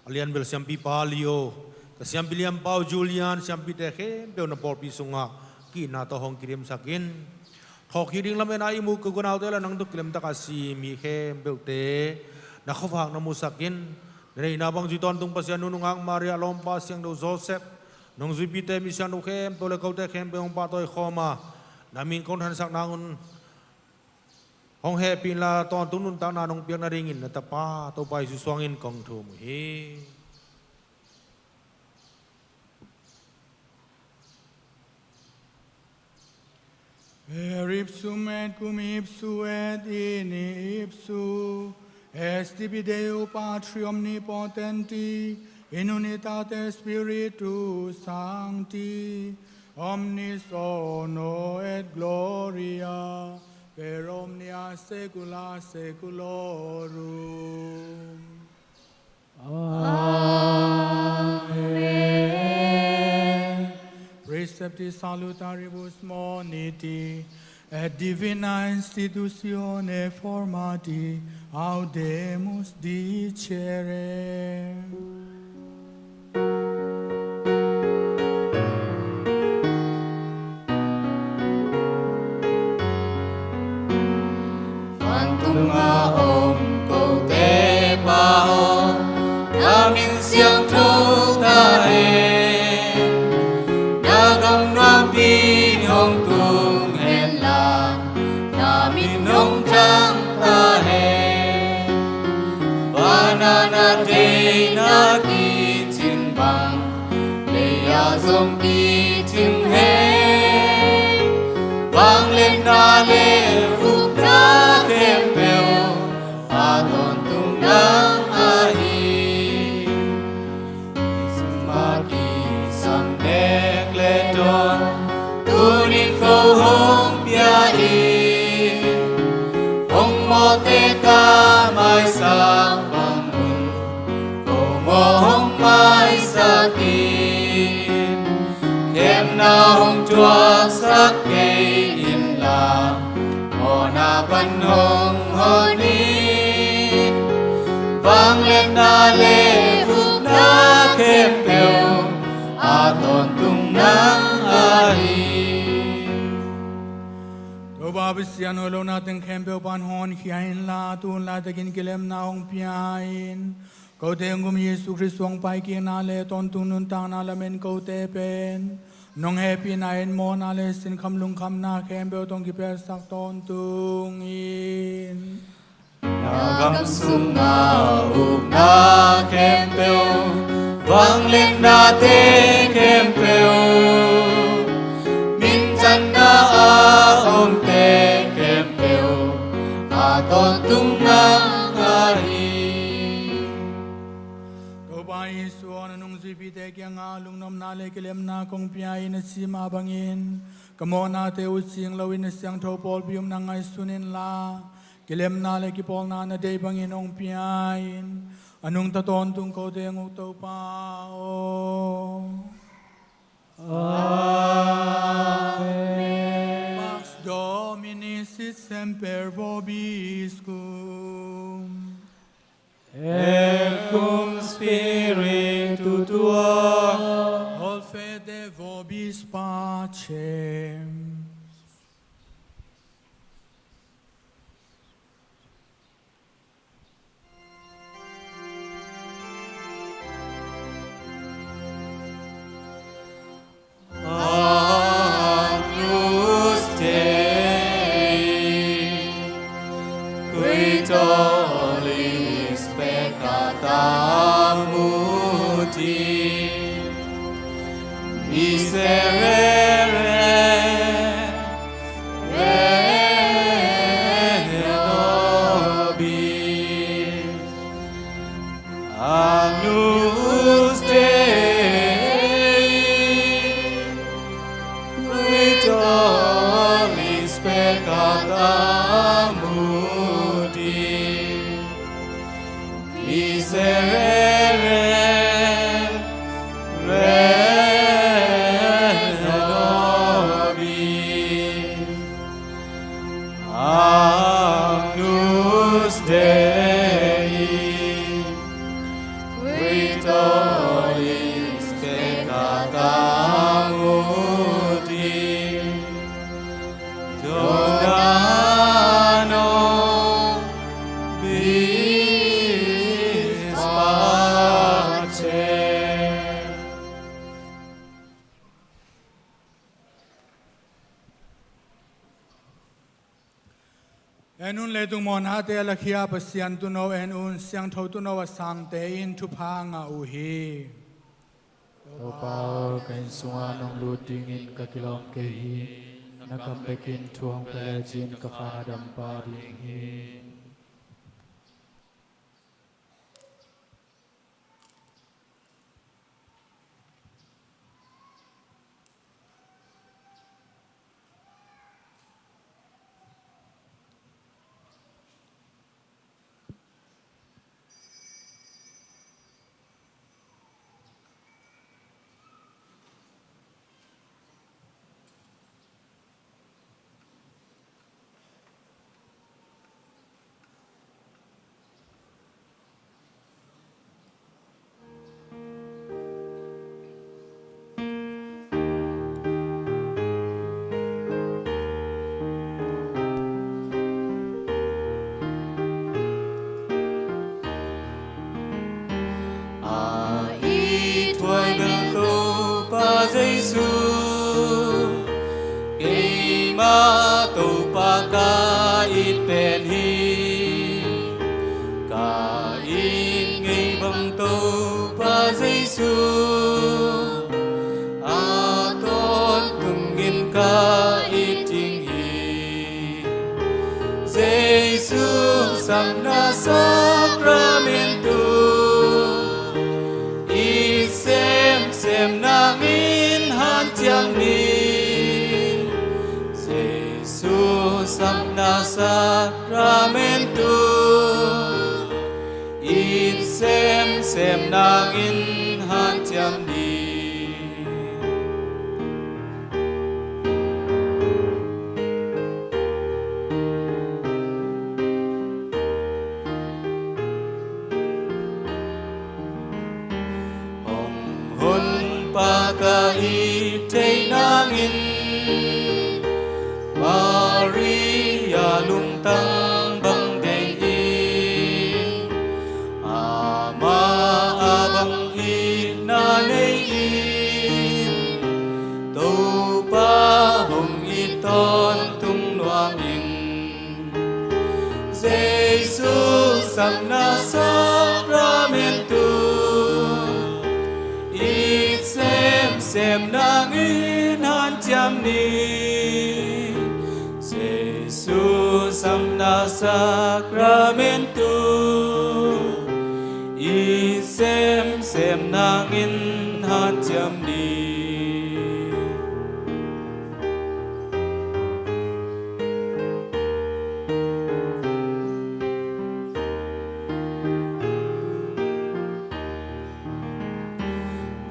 a lianbel siampipa Leo, ka siampi lianpa uh Julian, siampite khempeuh na pawlpi sungah ki-itna tawh hong kidimsak in. Thawhkik ding lametna i muh ka unaute la nang tawh kilemtak a si mi khempeuhte na khuavak na musak in. Na deihna bang zui tawntung Pasian nu nungak Maria, lawmpa siangtho Joseph, nungzuipite, mi siangtho khempeuh le kote khempeuh hong pahtawi khawm a, na min kong thansak nang un hong hehpih inla, tawntung nuntakna nong piak nadingin na Tapa Topa Jesu suangin kong thum uh hi. Per ipsum et cum ipsu et in ipsu, et Sibi Deo Patri omnipotenti, in unitate Spiritus Sancti, omnis honor et gloria per omnia saecula saeculorum. Amen. Praecepti salutaribus moniti et divina institutione formati audemus dicere. Vantung a om kote Pa aw, na min siangtho ta hen. Na gam nuampi hong tung hen la, na min hong thang ta hen. Van a na deihna kicing bang, lei ah zong kicing hen. Vangliatna le upna khempeuh a tawntung nang ahi. Sum a kisam nek le dawn, tuni ko hong pia in. Hong mawhte ka maisak bang un, ko maw hong maisak in. Khemna hong thuaksak kei inla, mawhna pan hong hon in. Vangliatna le upna khempeuh a tawntung nang ahi. Topa Pasian, hoihlona teng khempeuh pan hong honkhia inla, tu hun laitakin kilemna hong pia in. Kote hong gum Jesu Khrist hong paikikna le tawntung nuntakna lamen kote pen nong hehpihna in mawhna le sinkham lungkhamna khempeuh tawh hong kipelsak tawntung in. Na gam sunga ukna khempeuh, vangliatnate khempeuh, minthanna a omte khempeuh a tawntung nang ahi. Topa Jesu aw, na nungzuipite kiangah lungnopna le kilemna kong pia in, a ci mah bangin ka mawhnate uh cing loin na siangtho pawlpi um na ngaihsun inla, kilemna le kipawlna na deih bangin hong pia in. A nungta tawntung kote hong uk Topa aw. Amen. Pax Domini sit semper vobiscum. Et cum spiritu tuo. Olfete vobis pacem. Agnus Dei, qui tollis peccata mundi, miserere Agnus Dei, qui tollis peccata mundi, dona nobis pace. En un, leitung mawnate a lakhia Pasian Tuuno, en un, siangtho tuuno a sangte in thupha ngah uh hi. Topa aw, ka inn sungah nong lut dingin ka kilawm kei hi. Na kam bekin thu hong pia lecin ka kha a dam pah ding hi. A it huai bel Topa Jesu, keimah Topa ka it pen hi. Ka it ngei bang Topa Jesu, a tawntungin ka it ding hi. Jesu sapna sakramentu, it semsem nangin hanciam ni. Jesu sapna sakramentu, it semsem nangin hanciam ni. Hong Honpa ka it theih nangin, Maria lungtang bang deih in, amah a bang itna nei in, Topa hong it tawntung nuam ing. Jesu sapna sakramentu, it semsem nangin hanciam ni. Jesu sapna sakramentu, it semsem nangin hanciam ni.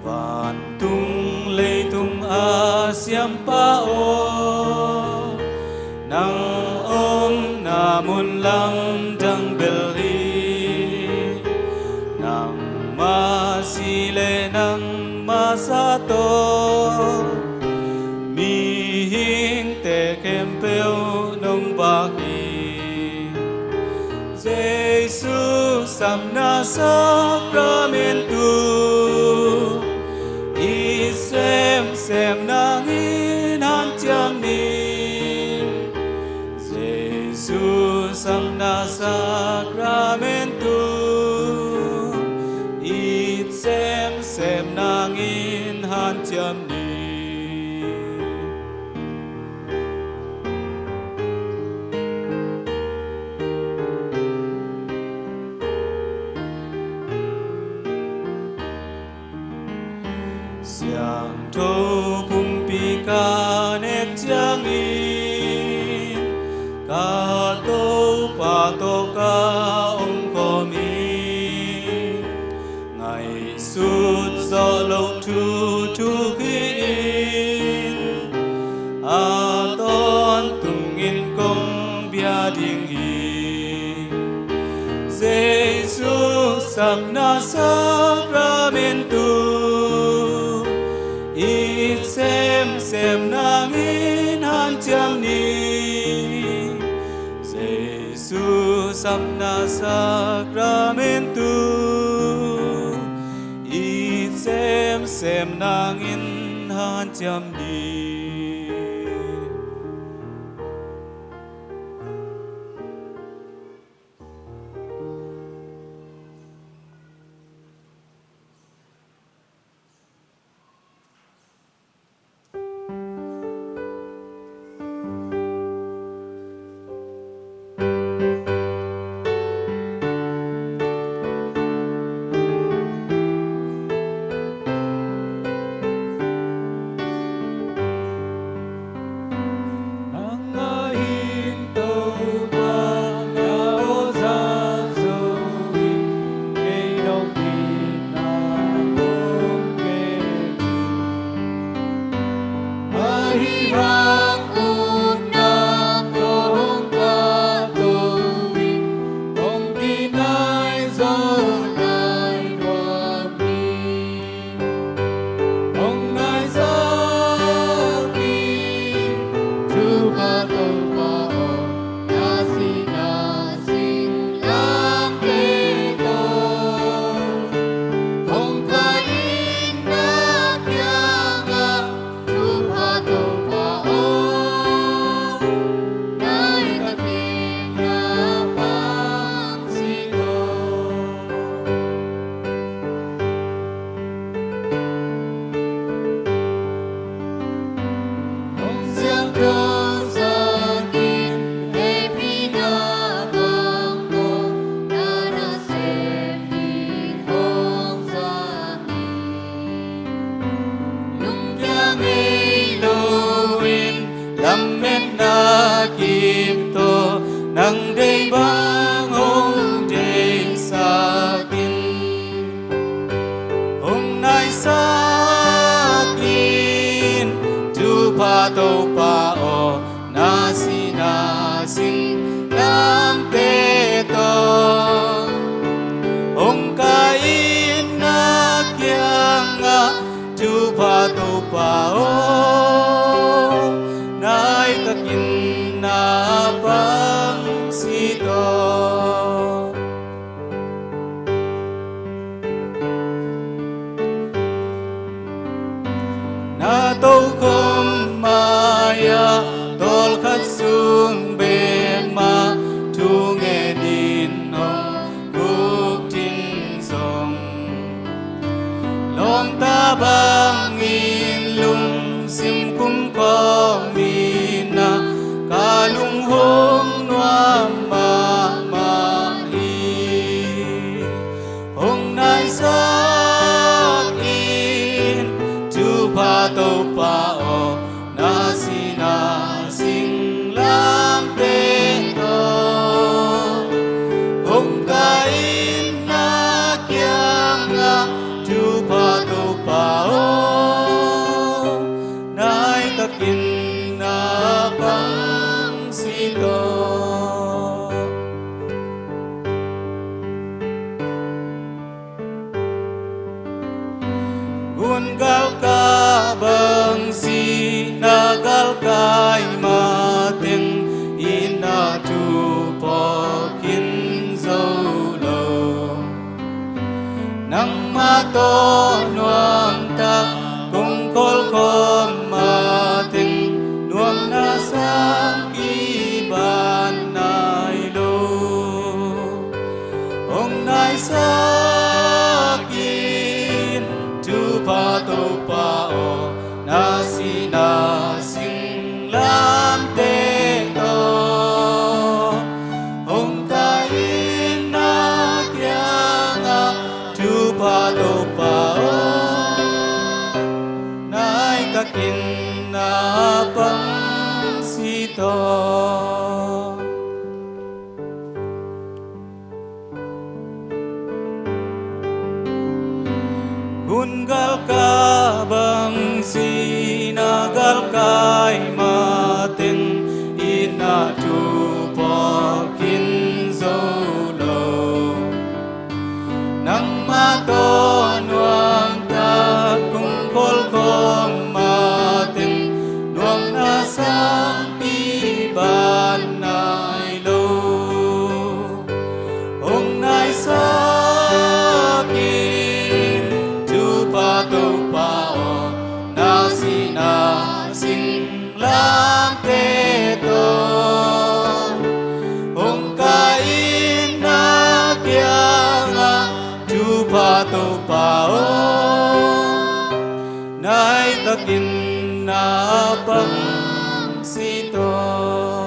Vantung leitung a siampa aw, nang omna mun lamdang bel hi. Nangmah si le nangmah sa tawh, mihingte khempeuh nong vak hi. Jesu sapna sakramentu, it semsem nangin hanciam ni. Jesu sapna sakramentu, it semsem nangin hanciam ni. Siangtho pumpi ka nek ciangin, ka Topa tawh ka Sapna sakramentu it semsem nangin hanciam ni. Jesu sapna sakramentu it semsem nangin hanciam ni. Hong naisak in Topa Topa aw, na sihna singlamteh tawh. Hong pai in na kiangah Topa Topa aw, nai takin na pang si tawh. Hong siangtho sak in hehpihna bang tawh, na nasem ding hong zang in. Lungkia ngei loin lametna kip tawh, nang deih bang hong deihsak in. Hong naisak in Topa Topa aw, na sihna singlamteh tawh. Hong kai in na kiangah Topa Topa aw, nai takin na pang si tawh. Na tokhom mai-ah tawlkhat sung bek mah thu ngen in hong guktin zong, lawmta bangin lungsim kumkhawm in ah, ka lunghong nuam mahmah hi. Hong naisak in Topa Topa aw, na sihna singlamteh tawh. Hong kai in na kiangah Topa Topa aw, nai takin na pang si tawh. Gun galkah bang si, na galkai mateng itna thu phawk khin zo lo. Nangmah tawh nuamtak kong khawlkhawm mateng, nuamna sang kibat nai lo. Hong naisak in Topa Topa aw, na sihna singlamteh tawh. Hong kai in na kiangah Topa Topa aw, nai takin na pang si tawh. Gun galkah bang si, na galkai mateng itna thu phawk khin zo lo. Na Pa Topa aw, nai takin na pang si tawh.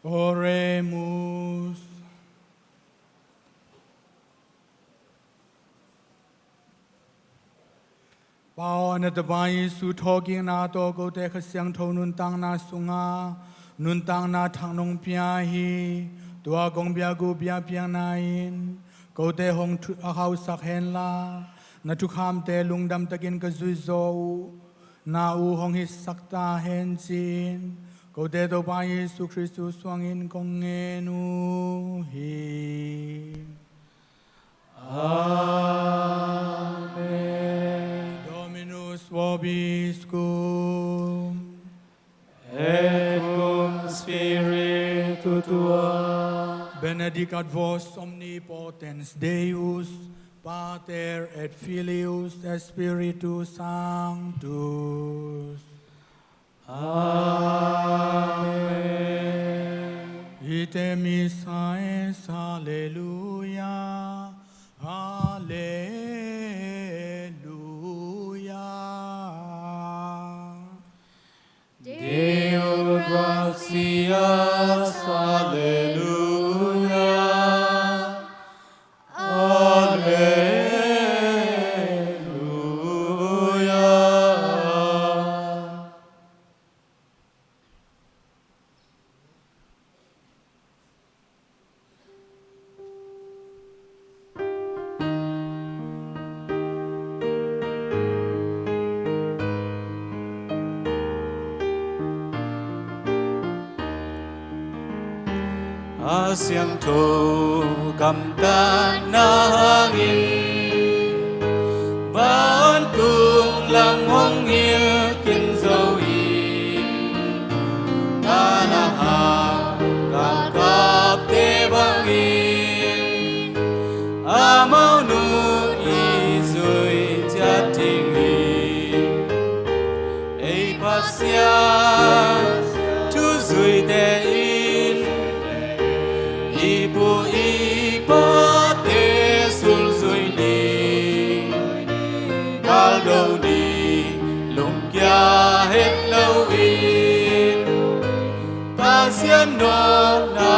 Oremus. Pa aw, na Tapa Jesu thawhkikna tawh kote Kha Siangtho nuntakna sungah nuntakna thak nong pia hi. Tua kong biak uh biakpiakna in kote hong thu- a khauhsak henla, na thukhamte lungdam takin ka zuihzaw uh na uh hong hisak ta hen ci-in kote Topa Jesu Khristu suangin kong ngen uh hi. Amen. Dominus vobiscum. Et cum spiritu tuo. Benedicat vos omnipotens Deus, Pater et Filius et Spiritus Sanctus. Amen. Ite missa es. Alleluia, alleluia. Deo gratias. Alleluia, alleluia. A siangtho gamtatna hangin vantung lam hong hilh khin zo in, na na hang galkapte bangin amau nung i zui ciat ding hi. Ei Pasian, thuzuite in i pu i pate sulzui ni, galdo ni, lungkia het loin Pasian nopna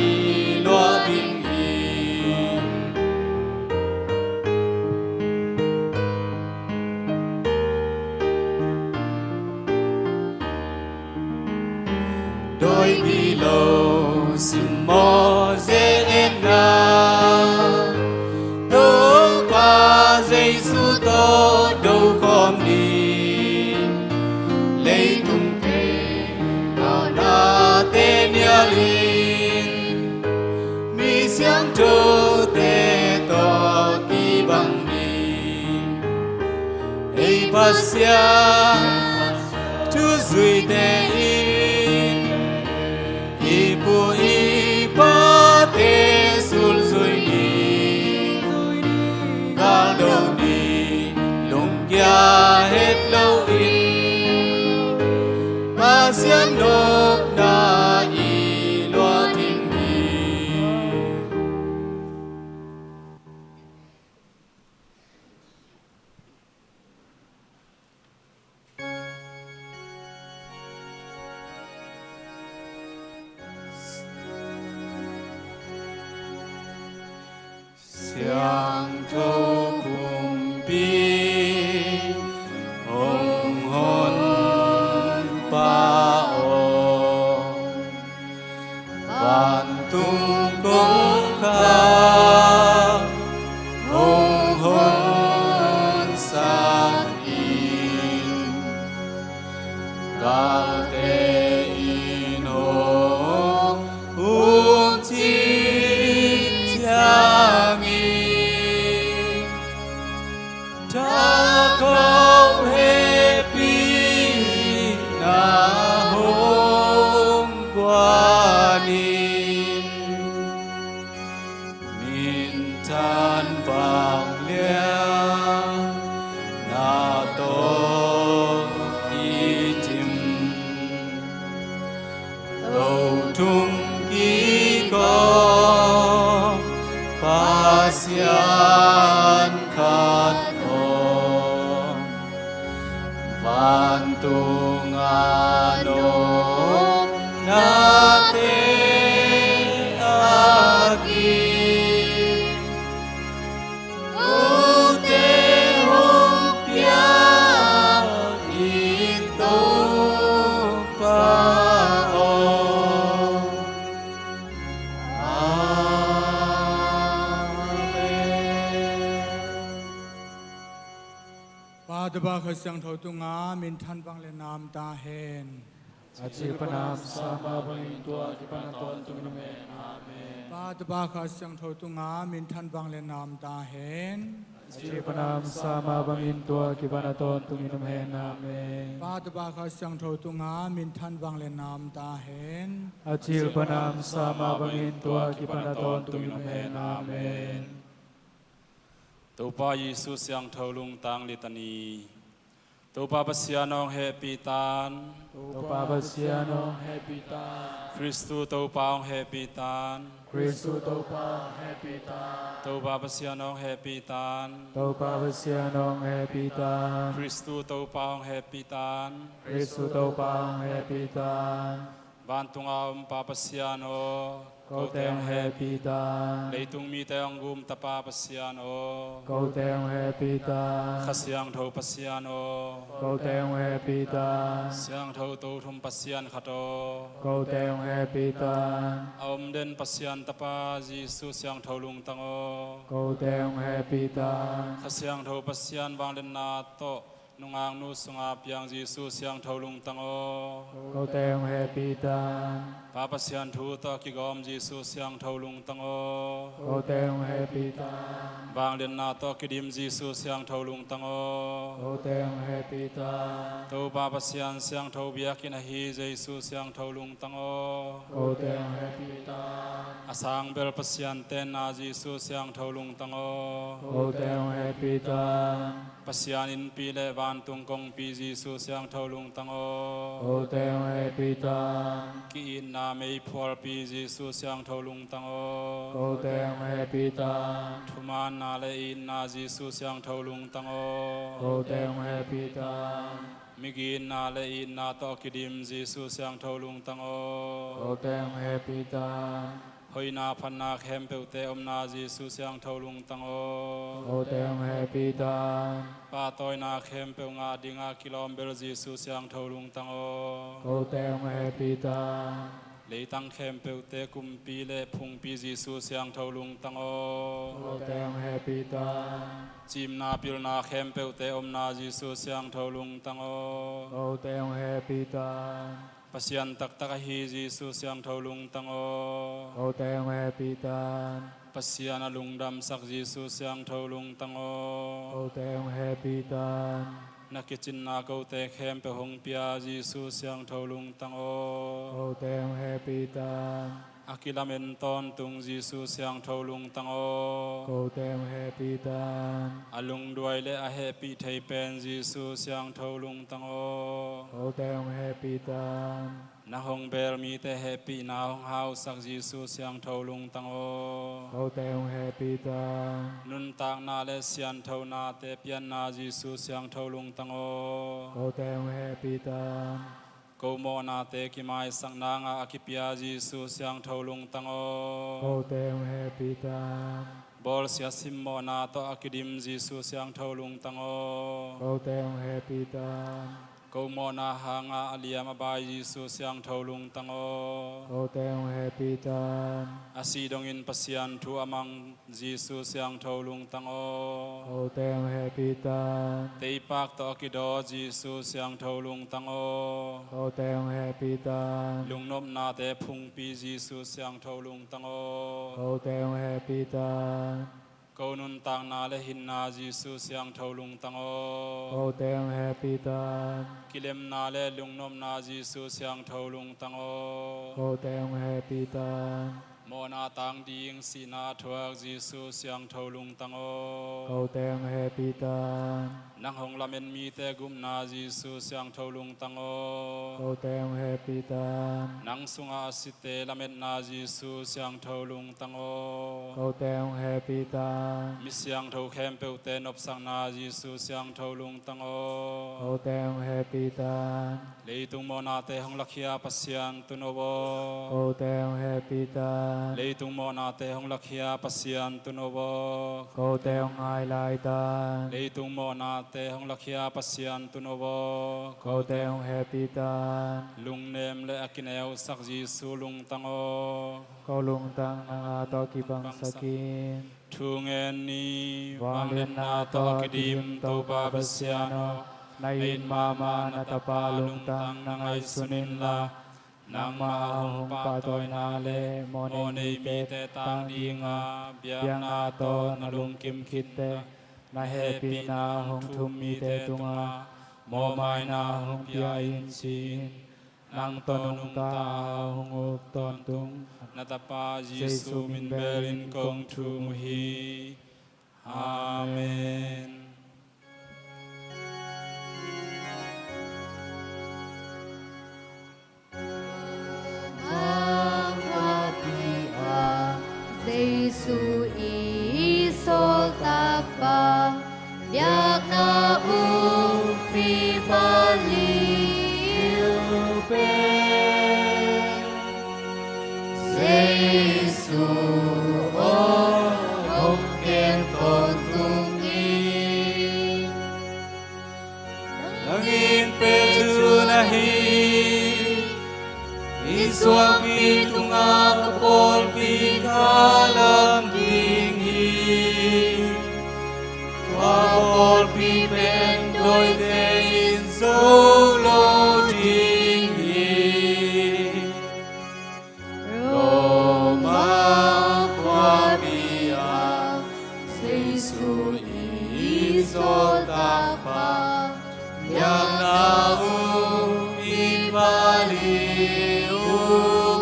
i luah ding hi. Dawi pi lo simmawh ze-et na, Topa Jesu tawh do khawm ni. Leitung thei a nate nialin, mi siangthote tawh kibang ni. Ei Pasian, thuzuite in i pu i pate sulzui ni, galdo ni, lungkia het loin Pasian nopna i luah ding hi. Siangtho pumpi hong honpa aw, vantung kongkhak hong honsak in, galte in hong hukcip ciangin, thakhauh hehpihna hong Vantung a om nate a kim, kote hong piak i Topa aw. Amen. Pa, Tapa, Kha Siangtho tungah minthan, vangliatna om ta hen. A cil pan a om sa mah bangin tua kipan a tawntung in om hen. Amen. Pa, Tapa, Kha Siangtho tungah minthan, vangliatna om ta hen. A cil pan a om sa mah bangin tua kipan a tawntung in om hen. Amen. Pa, Tapa, Kha Siangtho tungah minthan, vangliatna om ta hen. A cil pan a om sa mah bangin tua kipan a tawntung in om hen. Amen. Topa Jesuh Siangtho Lungtang Litany. Topa Pasian hong hehpih ta in. Topa Pasian hong hehpih ta in. Khristu Topa hong hehpih ta in. Khristu Topa hong hehpih ta in. Topa Pasian hong hehpih ta in. Topa Pasian hong hehpih ta in. Khristu Topa hong hehpih ta in. Khristu Topa hong hehpih ta in. Vantung a om Pa Pasian aw, kote hong hehpih ta in. Leitung mite hong gumta Pa Pasian aw, kote hong hehpih ta in. Kha Siangtho Pasian aw, kote hong hehpih ta in. Siangtho Tothum Pasian khat aw, kote hong hehpih ta in. A om den Pasian Tapa Jesuh Siangtho Lungtang aw, kote hong hehpih ta in. Kha Siangtho Pasian vangliatna tawh nungaknu sungah piang Jesuh Siangtho Lungtang aw, kote hong hehpih ta in. Pa Pasian thu tawh kigawm Jesuh Siangtho Lungtang aw, kote hong hehpih ta in. Vangliatna tawh kidim Jesuh Siangtho Lungtang aw, kote hong hehpih ta in. Topa Pasian Siangtho biakinn ahi Jesuh Siangtho Lungtang aw, kote hong hehpih ta in. A sang bel Pasian tenna Jesuh Siangtho Lungtang aw, kote hong hehpih ta in. Pasian innpi le vantung kongpi Jesuh Siangtho Lungtang aw, kote hong hehpih ta in. Ki-itna meiphualpi Jesuh Siangtho Lungtang aw, kote hong hehpih ta in. Thumaanna le itna Jesuh Siangtho Lungtang aw, kote hong hehpih ta in. Miginna le itna tawh kidim Jesuh Siangtho Lungtang aw, kote hong hehpih ta in. Hoihna phatna khempeuhte omna Jesuh Siangtho Lungtang aw, kote hong hehpih ta in. Pahtawina khempeuh ngah dingah kilawm bel Jesuh Siangtho Lungtang aw, kote hong hehpih ta in. Leitang khempeuhte kumpi le phungpi Jesuh Siangtho Lungtang aw, kote hong hehpih ta in. Cimna pilna khempeuhte omna Jesuh Siangtho Lungtang aw, kote hong hehpih ta in. Pasian taktak ahi Jesuh Siangtho Lungtang aw, kote hong hehpih ta in. Pasian a lungdamsak Jesuh Siangtho Lungtang aw, kote hong hehpih ta in. Na kicinna kote khempeuh hong pia Jesuh Siangtho Lungtang aw, kote hong hehpih ta in. A kilamen tawntung Jesuh Siangtho Lungtang aw, kote hong hehpih ta in. A lungduai le a hehpih thei pen Jesuh Siangtho Lungtang aw, kote hong hehpih ta in. Na hong beel mite hehpihna hong hausak Jesuh Siangtho Lungtang aw, kote hong hehpih ta in. Nuntakna le sianthonate pianna Jesuh Siangtho Lungtang aw, kote hong hehpih ta in. Ko mawhnate kimaisakna ngah a kipia Jesuh Siangtho Lungtang aw, kote hong hehpih ta in. Bawlsia simmawhna tawh a kidim Jesuh Siangtho Lungtang aw, kote hong hehpih ta in. Ko mawhna hangah a liam a bai Jesuh Siangtho Lungtang aw, kote hong hehpih ta in. A sih dongin Pasian thu a mang Jesuh Siangtho Lungtang aw, kote hong hehpih ta in. Teipak tawh a kidaw Jesuh Siangtho Lungtang aw, kote hong hehpih ta in. Lungnopnate phungpi Jesuh Siangtho Lungtang aw, kote hong hehpih ta in. Ko nuntakna le hinna Jesuh Siangtho Lungtang aw, kote hong hehpih ta in. Kilemna le lungnopna Jesuh Siangtho Lungtang aw, kote hong hehpih ta in. Mawhna tang ding sihna a thuak Jesu siangtho lungtang aw, kote hong hehpih tan. Nang hong lamet mite gupna Jesu siangtho lungtang aw, kote hong hehpih tan. Nang sungah a site lametna Jesu siangtho lungtang aw, kote hong hehpih tan. Mi siangtho khempeuhte nopsakna Jesu siangtho lungtang aw, kote hong hehpih tan. Leitung mawhnate hong lakhia Pasian tun aw, kote hong hehpih tan. Leitung mawhnate hong lakhia Pasian tun aw, kote hong ngai lai tan. Leitung mawhnate hong lakhia Pasian tun aw, kote hong hehpih tan. Lungnem le a kineusak Jesu lungtang aw, ko lungtang nang a tawh kibangsak in. Thu ngen ni. Vangliatna tawh a kidim Topa Pasian aw, na it mahmah na Tapa lungtang na ngaihsun inla, nangmah a hong pahtawina le mawhnei mite tang dinga biakna tawh na lungkim khitteh na hehpihna hong thum mite tungah mawhmaina hong pia in ci-in, nang tawh nungta a hong up tawntung na Tapa Jesu min belin kong thum uh hi. Amen. Jesu i sawltakpa biakna umpi paliu pen Jesu aw hong kem tawntung in. Nang in Petrus na hi, i suangpi tungah ka pawlpi ka lam ding hi. Tua pawlpi pen dawite in zo lo ding hi. Roma khuapi ah Jesu i sawltakpa biakna umpi paliu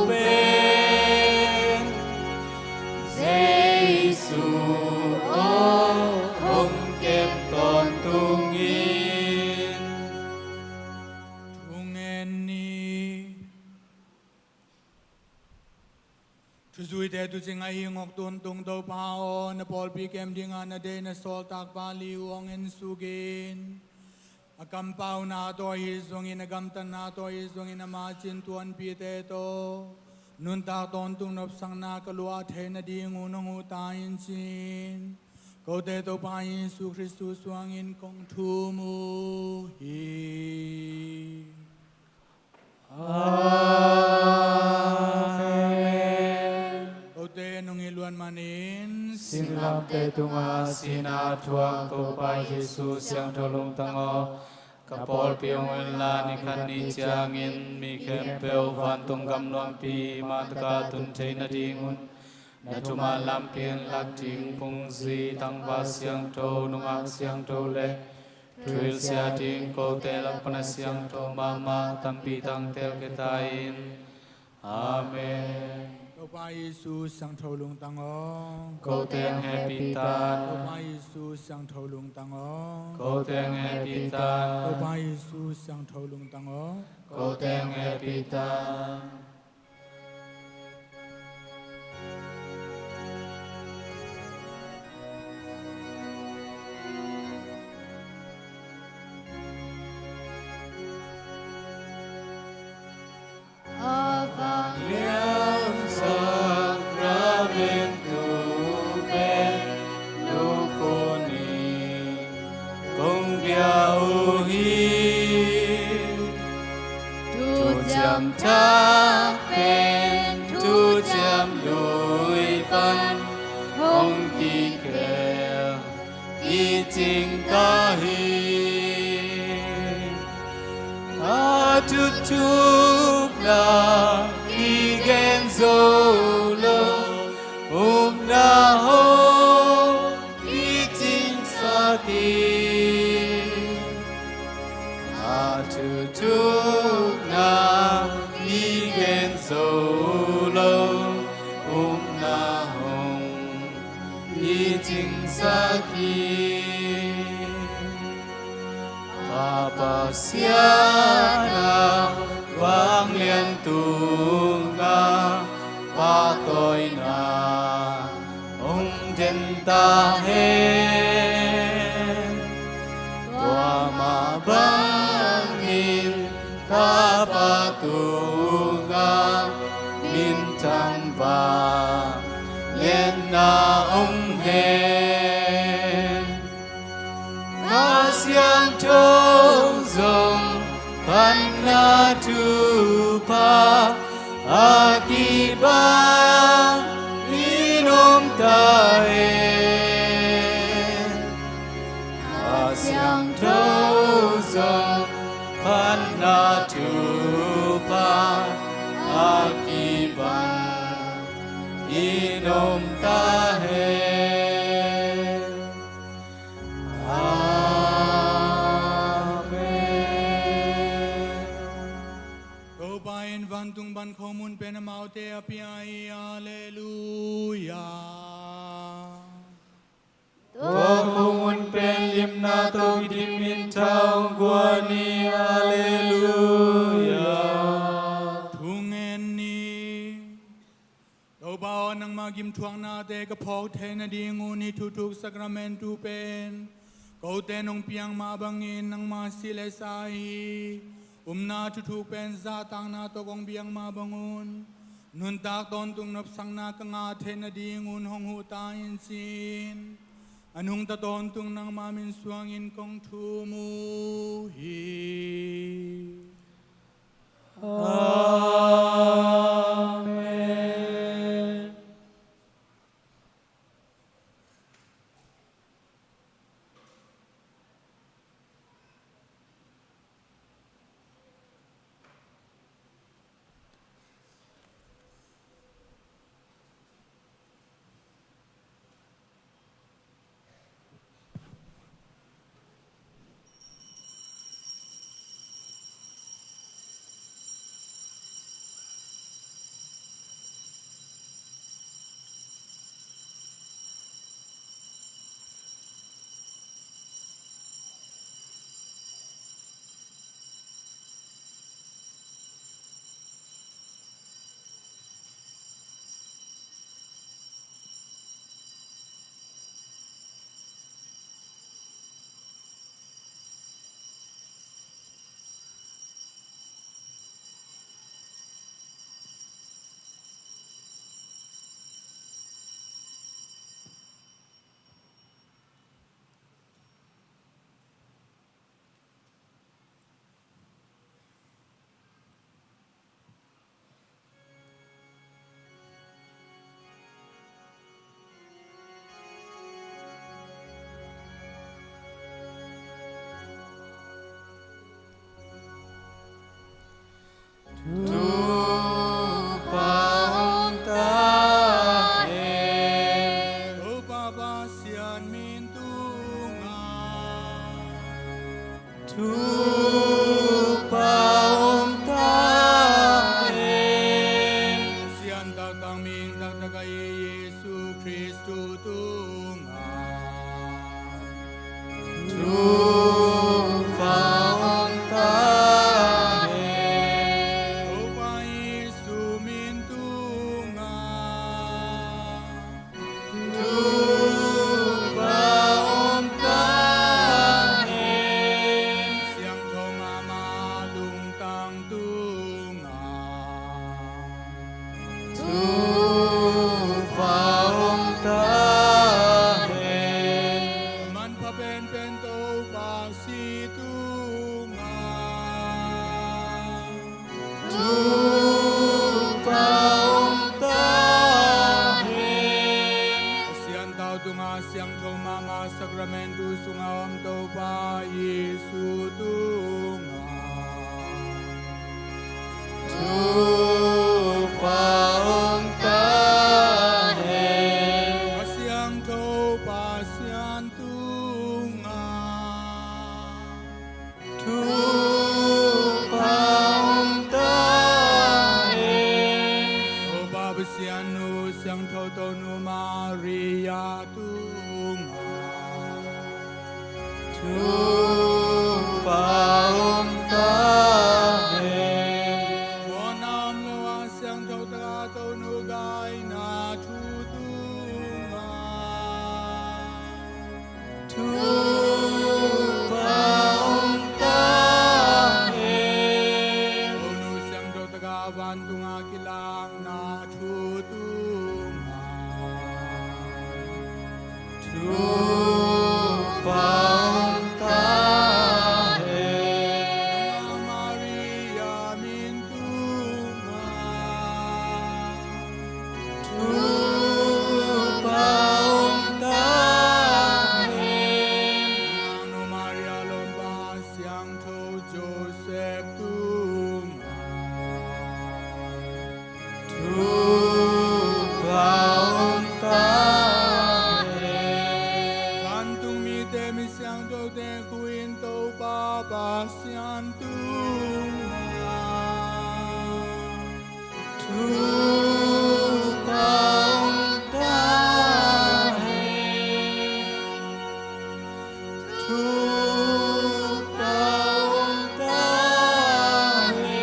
pen Jesu aw hong kem tawntung in. Thu ngen ni. Thuzuite tuucing a hing awk tawntung Topa aw, na pawlpi kem dingah na deih na sawltakpa liu hong ensuk in. A kampauna tawh ahi zongin, a gamtatna tawh ahi zongin, ama cintuanpite tawh nuntak tawntung nopsakna ka luah theih nading un hong huh ta in ci-in, kote Topa Jesu Khristu suangin kong thum uh hi. Amen. Kote nong it luat manin, singlamteh tungah sihna a thuak Topa Jesu siangtho lungtang aw, ka pawlpi hong unla, ni khat ni ciangin mi khempeuh vantung gam nuampi mah takah tun theih nadingun na thuman lampi hong lak ding phungzi, tangval siangtho, nungak siangtho le thuhilhsia ding kote lak pan a siangtho mahmah tampi tang teelkhia ta in. Amen. Topa Jesu siangtho lungtang aw, kote hong hehpih tan. Topa Jesu siangtho lungtang aw, kote hong hehpih tan. Topa Jesu siangtho lungtang aw, kote hong hehpih tan. A vanglian sakramentu pen lukun in kong pia uh hi. Thuciam Thak pen Thuciam Lui pan hong kikhel i cing ta hi. A thuthukna i gen zo lo, upna hong i cingsak hi. A thuthukna i gen zo lo, Pasian a, vanglian tungah pahtawina hong den ta hen. Tua mah bangin Tapa tungah minthang vangliatna om hen. Kha Siangtho zong phatna thupha a kibangin om ta hen. Kha Siangtho zong phatna thupha a kibangin om ta hen. Amen. Topa in vantung pan khomun pen amaute a pia hi. Halleluia. Tua khomun pen lipna tawh kidim in tha hong guan hi. Halleluia. Thungen ni. Topa aw, nangma gimthuaknate ka phawk theih nadingun hih thuthuk sakramentu pen kote nong piak mah bangin nangma si le sa hi. Upna thuthuk pen zahtakna tawh kong piak mah bangun nuntak tawntung nopsakna ka ngah theih nadingun hong huh ta in, ci-in a nungta tawntung nangma min suangin kong thum uh hi. Amen. Thupha om ta hen. Topa Pasian min tungah thupha om ta hen. Sian taktak, mihing taktak ahi Jesu Khristu tungah thupha om ta hen. Topa Jesu min tungah thupha om ta hen. Siangtho mahmah lungtang tungah thupha om ta hen. Manpha penpen Topa Jesu tungah thupha om ta hen. Siantau tungah siangtho mahmah sakramentu sungah om Topa Jesu tungah thupha om ta hen. A siangtho Pasian tungah thupha om ta hen. Topa Pasian nu siangtho Tonu Maria tungah thupha om Tungah kilakna thu tungah thupha om ta hen. Maria min tungah thupha om ta hen. Maria lawmpa siangtho Joseph tungah thupha om ta hen. Vantung mite, mi siangthote khuin Topa Pasian tungah thupha om ta hen. Thupha om ta hen.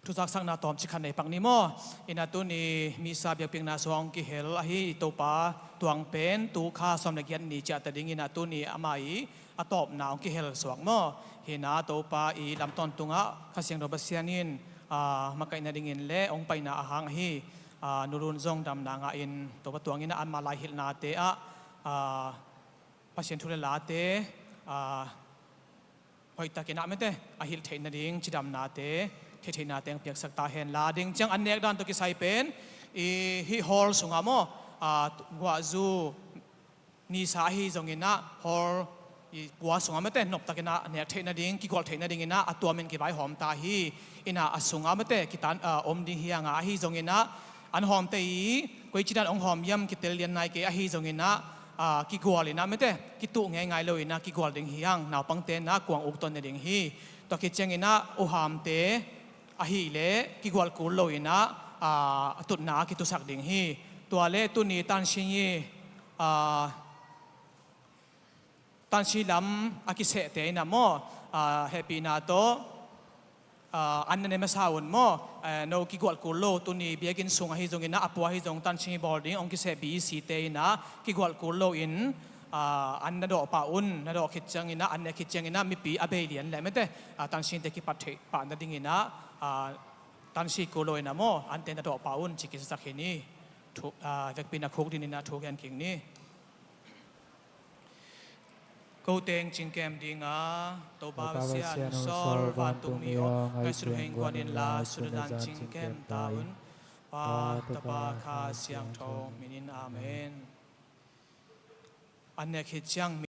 Thuzaksakna tawmcik khat nei pak ni maw? Ina tuni Misa biakpiakna sung kihel ahi Topa tuang pen tu kha sawm le giat ni ciah ta ding ina tuni ama i a tawpna hong kihel suak maw? Hina Topa i lam tawntungah Kha Siangtho Pasian in, aa, makaihna dingin le hong paina ahang ahi, aa, nulun zong damna ngah in Topa tuang ina ama lai hilhnate ah, aa, Pasian thu le late, aa, hoihtakin ah mete a hilh theih nading cidamnate, theihtheihna teng piaksak ta hen. La ding ciang an nek dan tawh kisai pen i hih hall sungah maw, aa, guahzu nisa ahi zongin ah hall i pua sungah mete noptakin ah nek theih nading, kigualh theih nadingin ah a tuamin kivaihawm ta hi. Ina a sungah mete kitan, aa, om ding hi hang a, ahi zongin ah an hawmte i koici dan hong hawm hiam kitel lian nai kei, ahi zongin ah, aa, kigual in ah mete kituh ngeingai lo in ah kigual ding hi hang. Naupangte in ah kuang uk ton ne ding hi. Tua khit ciangin ah uhamte ahih leh kigual kul lo in ah, aa, a tutna a kitusak ding hi. Tua le tuni tansin i, aa, tansin lam a kisehte in ah maw, aa, hehpihna tawh, aa, an na ne masa un maw? Aa, no kigualh kul lo, tuni biakinn sung ahi zongin ah a pua ahi zong tansin i bawl ding hong kiseh B E C te in ah kigualh kul loin, aa, an na dawh pah un. Na dawh khit ciangin ah, an ne khit ciangin ah mipi a bei lian leh mete, aa, tansinte kipat theih pah nadingin ah, aa, tansin kul loin ah maw, ante na dawh pah un ci kisasak hi ni. Thu, aa, vekpi na khuk dingin ah thu gen kik ni. Ko teng cingkem ding a, Topa Pasian, sawl vantungmi aw, ngaihsut heng guan inla, sutazan cingkem ta un. Pa, Tapa, Kha Siangtho minin, amen. An nek khit ciang